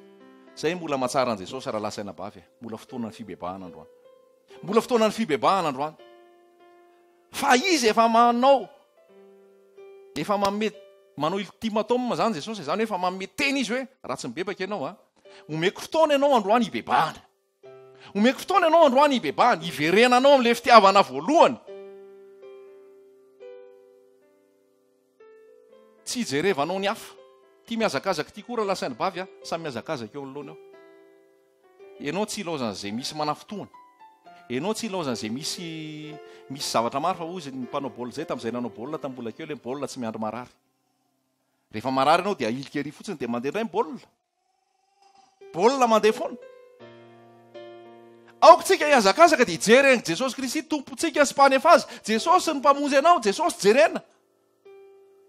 Izay mbola mahatsara an'i Jesosy rahalahy sy anabavy a. Mbola fotoanan'ny fibebahana androany. Mbola fotoanan'ny fibebahana androany. Fa izy efa manao efa manome manao ultimatum zany Jesosy, izany hoe efa manome teny izy hoe raha tsy mibebaka ianao a, omeko fotoana ianao androany hibebahana. Omeko fotoana ianao androany hibebahana, hiverenanao amin'ilay fitiavana voalohany. Tsy hijerevanao ny hafa. Ity mihazakazaka ity koa rahalahy sy anabavy a, samy mihazakazaka eo anoloana eo. Ianao tsy ilaozan'izay misy manafintohina. Ianao tsy ilaozan'izay misy misy zavatra maro fa hozy ny mpanao baolina izay tamin'izay nanao baolina tamin'ny mbola kely hoe baolina tsy miandry marary. Rehefa marary ianao dia ahilika ery fotsiny dia mandeha indray ny baolina. Baolina mandeha foana. Aoka tsika hihazakazaka dia hijery an'i Jesosy Kristy Tompontsika sy Mpanefa azy. Jesosy ny Mpamonjy anao, Jesosy jerena.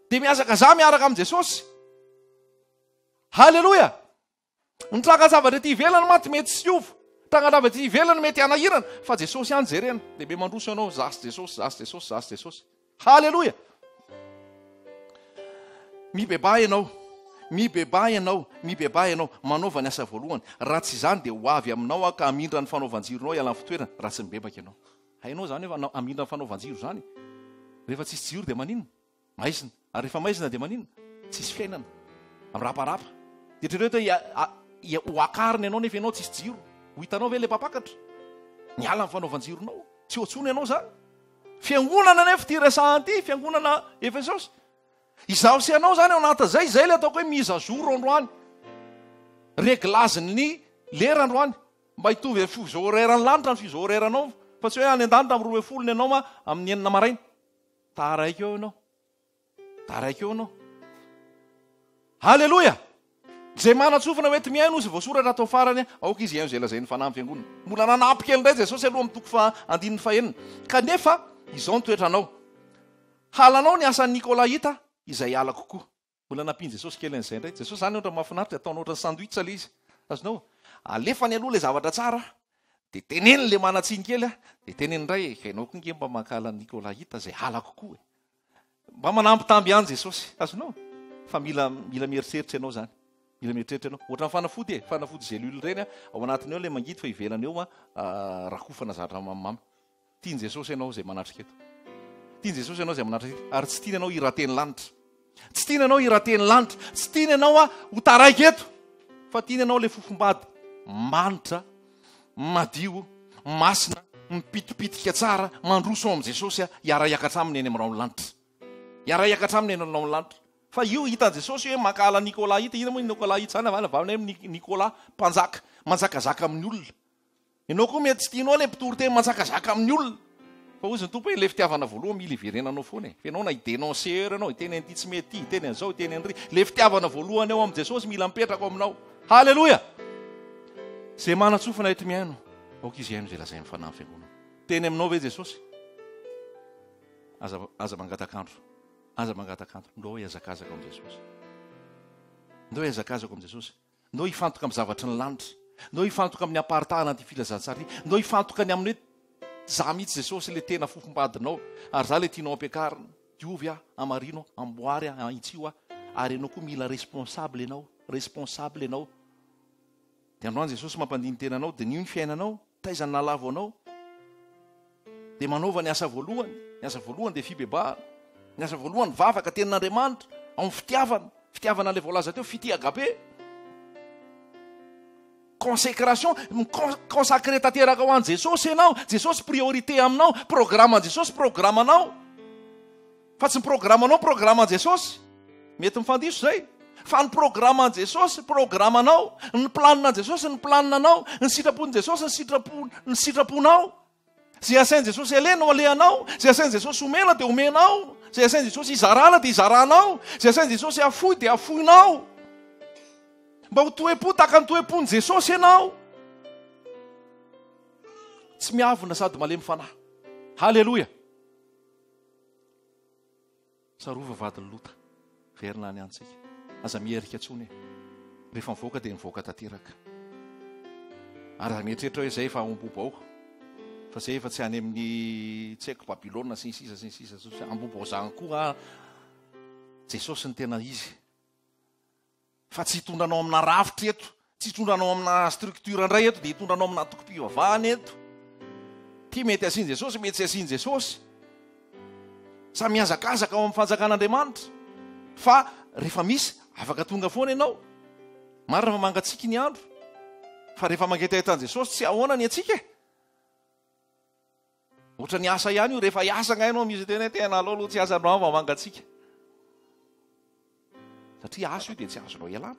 Dia mihazakazaha miaraka amin'i Jesosy. Haleloia! Ny trangan-javatra ety ivelany mantsy mety tsy hiova. Trangan-javatra ety ivelany mety hanahirana, fa Jesosy ihany jerena. Dia be mandroso ianao, za sy Jesosy, za sy Jesosy, za sy Jesosy. Haleloia! Mibebaha ianao, mibebaha ianao, mibebaha ianao. Manaova ny asa voalohany. Raha tsy izany dia ho avy aminao aho ka hamindra ny fanaovan-jironao hiala amin'ny fitoerana, raha tsy mibebaka ianao. Hainao izany hoe hamindra ny fanaovan-jiro izany? Rehefa tsisy jiro dia maninona? Maizina. Ary rehefa maizina dia maninona? Tsisy fiainana. Miraparapa. Dia eritrereto hoe ho akarina ianao nefa ianao tsisy jiro. Ho hitanao ve ilay mpampakatra? Miala ny fanaovan-jironao. Tsy eo intsony ianao izany. Fiangonana anefa ity resahana ity, fiangonana Efesosy. Izaho sy ianao izany ao anatin'izay, izay ilay ataoko hoe mise à jour androany. Réglage-n'ny lera androany. Mba hitovy amin'ny fuseau horaire ny lanitra ny fuseau horaire anao, fa tsy hoe any an-danitra amin'ny 12 ny anao amin'ny enina maraina. Taraiky eo ianao. Taraiky eo ianao. Haleloia! Izay manan-tsofina ho enti-mihaino hozy voasoratra ato farany, aoka izy hihaino izay lazain'ny Fanahy amin'ny fiangonana. Mbola nanampy kely indray Jesosy aloha amin'ny toko faha andininy fahenina. Kanefa izao ny toetranao. Halanao ny asan'ny Nikolaita izay halako koa. Mbola nampian'i Jesosy kely an'izay indray. Jesosy izany ohatra mahafinaritra, ataony ohatran'ny sandwich ilay izy. Azonao? Alefany aloha ilay zavatra tsara, dia teneniny ilay manan-tsiny kely, dia teneniny indray, e, ianao koa nge mba mankahala an'i Nikolaita izay halako koa e. Mba manambitamby ihany Jesosy. Azonao? Fa mila mila mieritreritra ianao izany. Mila mieritreritra ianao. Ohatran'ny fanafody e, fanafody gélule ireny, ao anatiny ao ilay mangidy fa ivelany eo rakofana zavatra mamimamy. Tian'i Jesosy ianao izay manatrika eto. Tian'i Jesosy ianao izay manatrika eto. Ary tsy tiany ianao hiraten'ny lanitra. Tsy tiany ianao hiraten'ny lanitra. Tsy tiany ianao ho taraiky eto. Fa tiany ianao ilay fofombady manitra, madio, masina, mipitipitika tsara, mandroso ao amin'i Jesosy, hiara-hiakatra aminy eny amin'ny rahon'ny lanitra. Hiara-hiakatra aminy eny amin'ny rahon'ny lanitra. Fa io hitan'i Jesosy hoe mankahala Nikolaita. Inona moa i Nikolaita izany? Avy any hoe Nikola, mpanjaka, manjakazaka amin'ny olona. Ianao koa mety tsy tianao ilay mpitory teny manjakazaka amin'ny olona. Fa hozy ny Tompo hoe ilay fitiavana voalohany mila iverenanao foana e. Fa ianao na hi-denoncer ianao, hiteny an'ity tsy mety ity, hiteny an'izao, hiteny an'iry. Ilay fitiavana voalohany ao amin'i Jesosy mila mipetraka ao aminao. Haleloia! Izay manan-tsofina eto mihaino, aoka izy hihaino izay lazain'ny Fanahy amin'ny Fiangonana. Miteny aminao ve Jesosy? Aza, aza mangatak'andro. Aza mangatak'andro. Ndao hihazakazaka ao amin'i Jesosy. Ndao hihazakazaka ao amin'i Jesosy. Ndao hifantoka amin'ny zavatry ny lanitra. Ndao hifantoka amin'ny hamparitahana an'ity filazantsara ity. Ndao hifantoka ny amin'ny hoe za mihitsy Jesosy ilay tena fofombadinao ary za ilay tianao ampiakarina. Diovy aho, hamarino aho, amboary aho, ahitsio aho. Ary ianao koa mila responsable ianao. Responsable ianao. Dia androany Jesosy mampandini tena anao, diniho ny fiainanao, taiza ny nahalavo anao. Dia manaova ny asa voalohany. Ny asa voalohany dia fibebahana. Ny asa voalohany vavaka, tenin'Andriamanitra, ao amin'ny fitiavana. Fitiavana ilay voalaza teo, fitia agape. Consécration, mi-consacrer tanteraka ho an'i Jesosy ianao. Jesosy priorité aminao, programme Jesosy programme anao. Fa tsy ny programme-nao programme Jesosy. Mety mifandiso izay. Fa ny programme Jesosy programme anao, ny planina Jesosy ny planina anao, ny sitrapon'i Jesosy ny sitrapo ny sitraponao. Izay asain'i Jesosy aleha no alehanao, izay asain'i Jesosy omena dia omenao, izay asain'i Jesosy izarana dia izaranao, izay asain'i Jesosy afoy dia afoinao. Mba ho toe-po tahaka ny toe-pon'i Jesosy ianao. Tsy miavona sady malemy fanahy. Haleloia. Tsarovy vadin'i Lota. Miverina any antsika. Aza miherika intsony e. Rehefa mivoaka dia mivoaka tanteraka. Ary aza mieritreritra hoe izay efa Ambohibao. Fa izay efa tsy any amin'ny tsy haiko Babylona sy ny sisa sy ny sisa. Ambohibao izany koa Jesosy ny tena izy. Fa tsy hitondra anao amina rafitra eto, tsy hitondra anao amina structure indray eto, dia hitondra anao amina antokom-pivavahana eto. Ity mety asian'i Jesosy, mety tsy asian'i Jesosy. Samy mihazakazaka ao amin'ny fanjakan'Andriamanitra. Fa rehefa misy, afaka tonga foana ianao. Marina fa mangatsiaka ny andro. Fa rehefa mangetaheta an'i Jesosy, tsy ahoana ny antsika e. Ohatran'ny asa ihany io, rehefa hiasa angaha ianao misy tena hoe tena aleo aloha tsy hiasa androany fa mangatsiaka. Satria asa io dia tsy azonao ialana.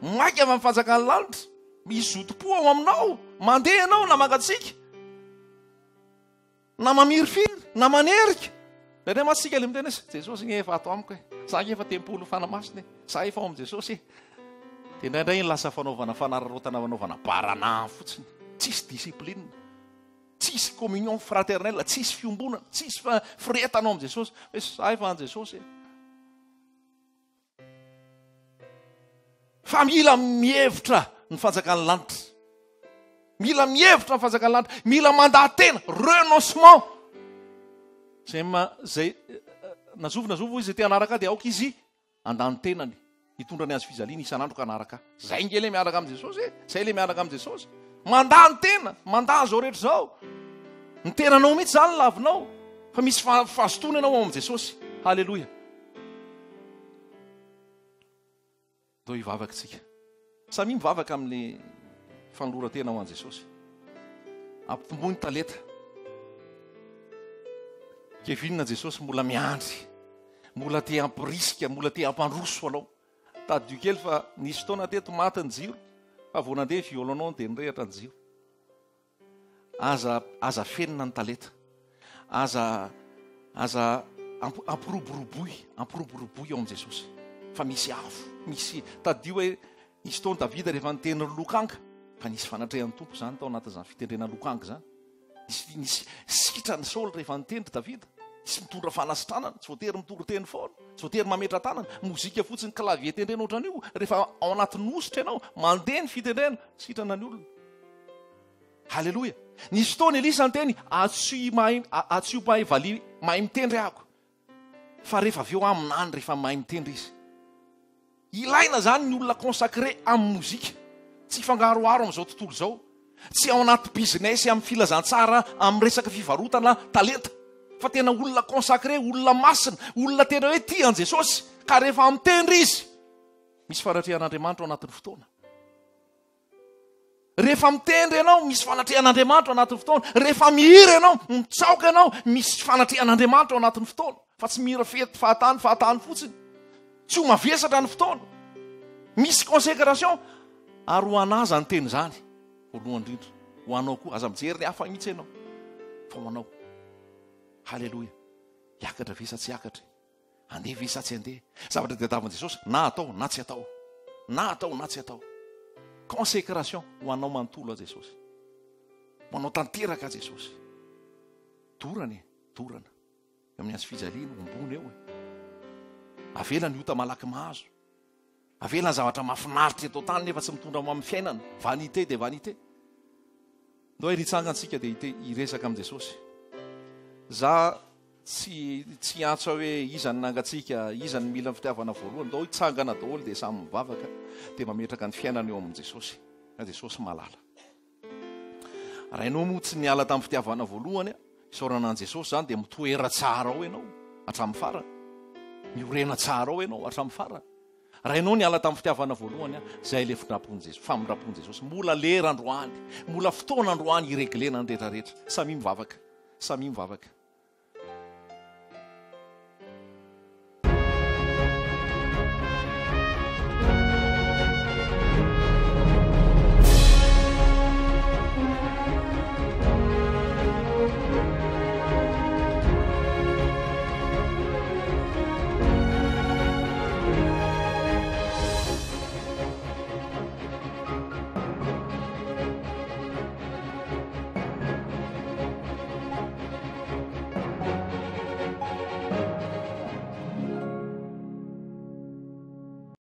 Maika avy amin'ny fanjakan'ny lanitra, misy zotom-po ao aminao, mandeha ianao na mangatsiaka, na mamirifiry, na manerika. Indraindray mantsy isika ilay miteny hoe Jesosy nge efa ato amiko e, za nge efa tempolin'ny Fanahy Masina e, za efa ao amin'i Jesosy e. Dia indraindray iny lasa fanaovana fanararaotana fanaovana baranahiny fotsiny, tsisy discipline. Tsisy communion fraternelle, tsisy fiombonana, tsisy firehetana ao amin'i Jesosy. Hoe za efa an'i Jesosy e. Fa mila mihevitra ny fanjakan'ny lanitra. Mila mihevitra ny fanjakan'ny lanitra. Mila mandaha-tena, renoncement. Zay ma, zay, na zovy na zovy hoy izay te hanaraka ahy dia aoka izy Handà ny tenany, hitondra ny hazo fijaliana isan'andro ka hanaraka ahy. Zay nge le miaraka amin'i Jesosy e! Zay le miaraka amin'i Jesosy. Mandà ny tena, mandà izao rehetra izao. Ny tenanao mihitsy izany lavinao. Fa misy fahazotoana ianao ao amin'i Jesosy. Haleloia. Ndao hivavaka isika. Samia mivavaka amin'ny fanoloran-tena ho an'i Jesosy. Ampitomboy ny talenta. Kevin Jesosy mbola miandry. Mbola te hampirisika, mbola te hampandroso anao. Tadidio kely fa nisy fotoana teto maty ny jiro, fa vao nandeha ny violon-nao dia nirehitra ny jiro. Aza aza afenina ny talenta. Aza aza ampiroboroboy, ampiroboroboy ao amin'i Jesosy. Fa misy afo, misy tadidio hoe nisy fotoana Davida rehefa niteny ry lokanga, fa nisy fanatrehan'ny Tompo izany tao anatin'izany fitendrena lokanga izany. Nisy nisy sitran'i Saoly rehefa nitendry Davida. Tsy mitondra fanasitranana, tsy voatery mitory teny foana, tsy voatery mametra-tanana, mozika fotsiny clavier tendrena ohatran'io, rehefa ao anatin'ny hosotra ianao, mandeha ny fitendrena, sitrana ny olona. Haleloia! Nisy fotoana Elisa niteny, Atsoy mahay, atsoy mahay valiha mahay mitendry ahako. Fa rehefa avy eo aho minany rehefa mahay mitendry izy. Ilaina izany ny olona consacré amin'ny mozika. Tsy hifangaroharo amin'izao tontolo izao. Tsy ao anaty business amin'ny filazantsara amin'ny resaka fivarotana talenta. Fa tena olona consacré, olona masina, olona tena hoe tia an'i Jesosy. Ka rehefa mitendry izy, misy fanatrehan'Andriamanitra ao anatin'ny fotoana. Rehefa mitendry ianao, misy fanatrehan'Andriamanitra ao anatin'ny fotoana. Rehefa mihira ianao, mitsaoka ianao, misy fanatrehan'Andriamanitra ao anatin'ny fotoana. Fa tsy mihira fety fahatany fahatany fotsiny. Tsy ho mavesatra ny fotoana. Misy consécration. Ary ho anà izany teny izany, voalohany indrindra. Ho anao koa. Aza mijery ny hafa mihitsy ianao. Fa ho anao. Haleloia. Hiakatra ve sa tsy hiakatra? Andeha ve sa tsy andeha? Zavatra tadiavin'i Jesosy na atao na tsy atao. Na atao na tsy atao. Consécration ho anao manontolo a Jesosy. Ho anao tanteraka a Jesosy. Dorana e, dorana. Eo amin'ny hazo fijaliana, ombona eo e. Avela ny ota malaky mahazo. Avela ny zavatra mahafinaritra eto an-tany nefa tsy mitondra ho amin'ny fiainana. Vanité de vanité. Ndao ery hitsangana tsika dia hite hiresaka amin'i Jesosy. Za tsy tsy hiantso hoe iza ny nangatsiaka, iza ny mila ny fitiavana voalohany. Ndao hitsangana daholo dia samy mivavaka dia mametraka ny fiainana eo amin'i Jesosy. Fa Jesosy malala. Rainao moa tsy niala tamin'ny fitiavana voalohany, isaorana an'i Jesosy izany dia mitoera tsara ao ianao hatramin'ny farany. Miorena tsara ao ianao hatramin'ny farany. Rainao niala tamin'ny fitiavana voalohany, izay ilay findrampon'i Jesosy, famindrampon'i Jesosy. Mbola lera androany, mbola fotoana androany hireglena ny rehetra rehetra. Samia mivavaka, samia mivavaka.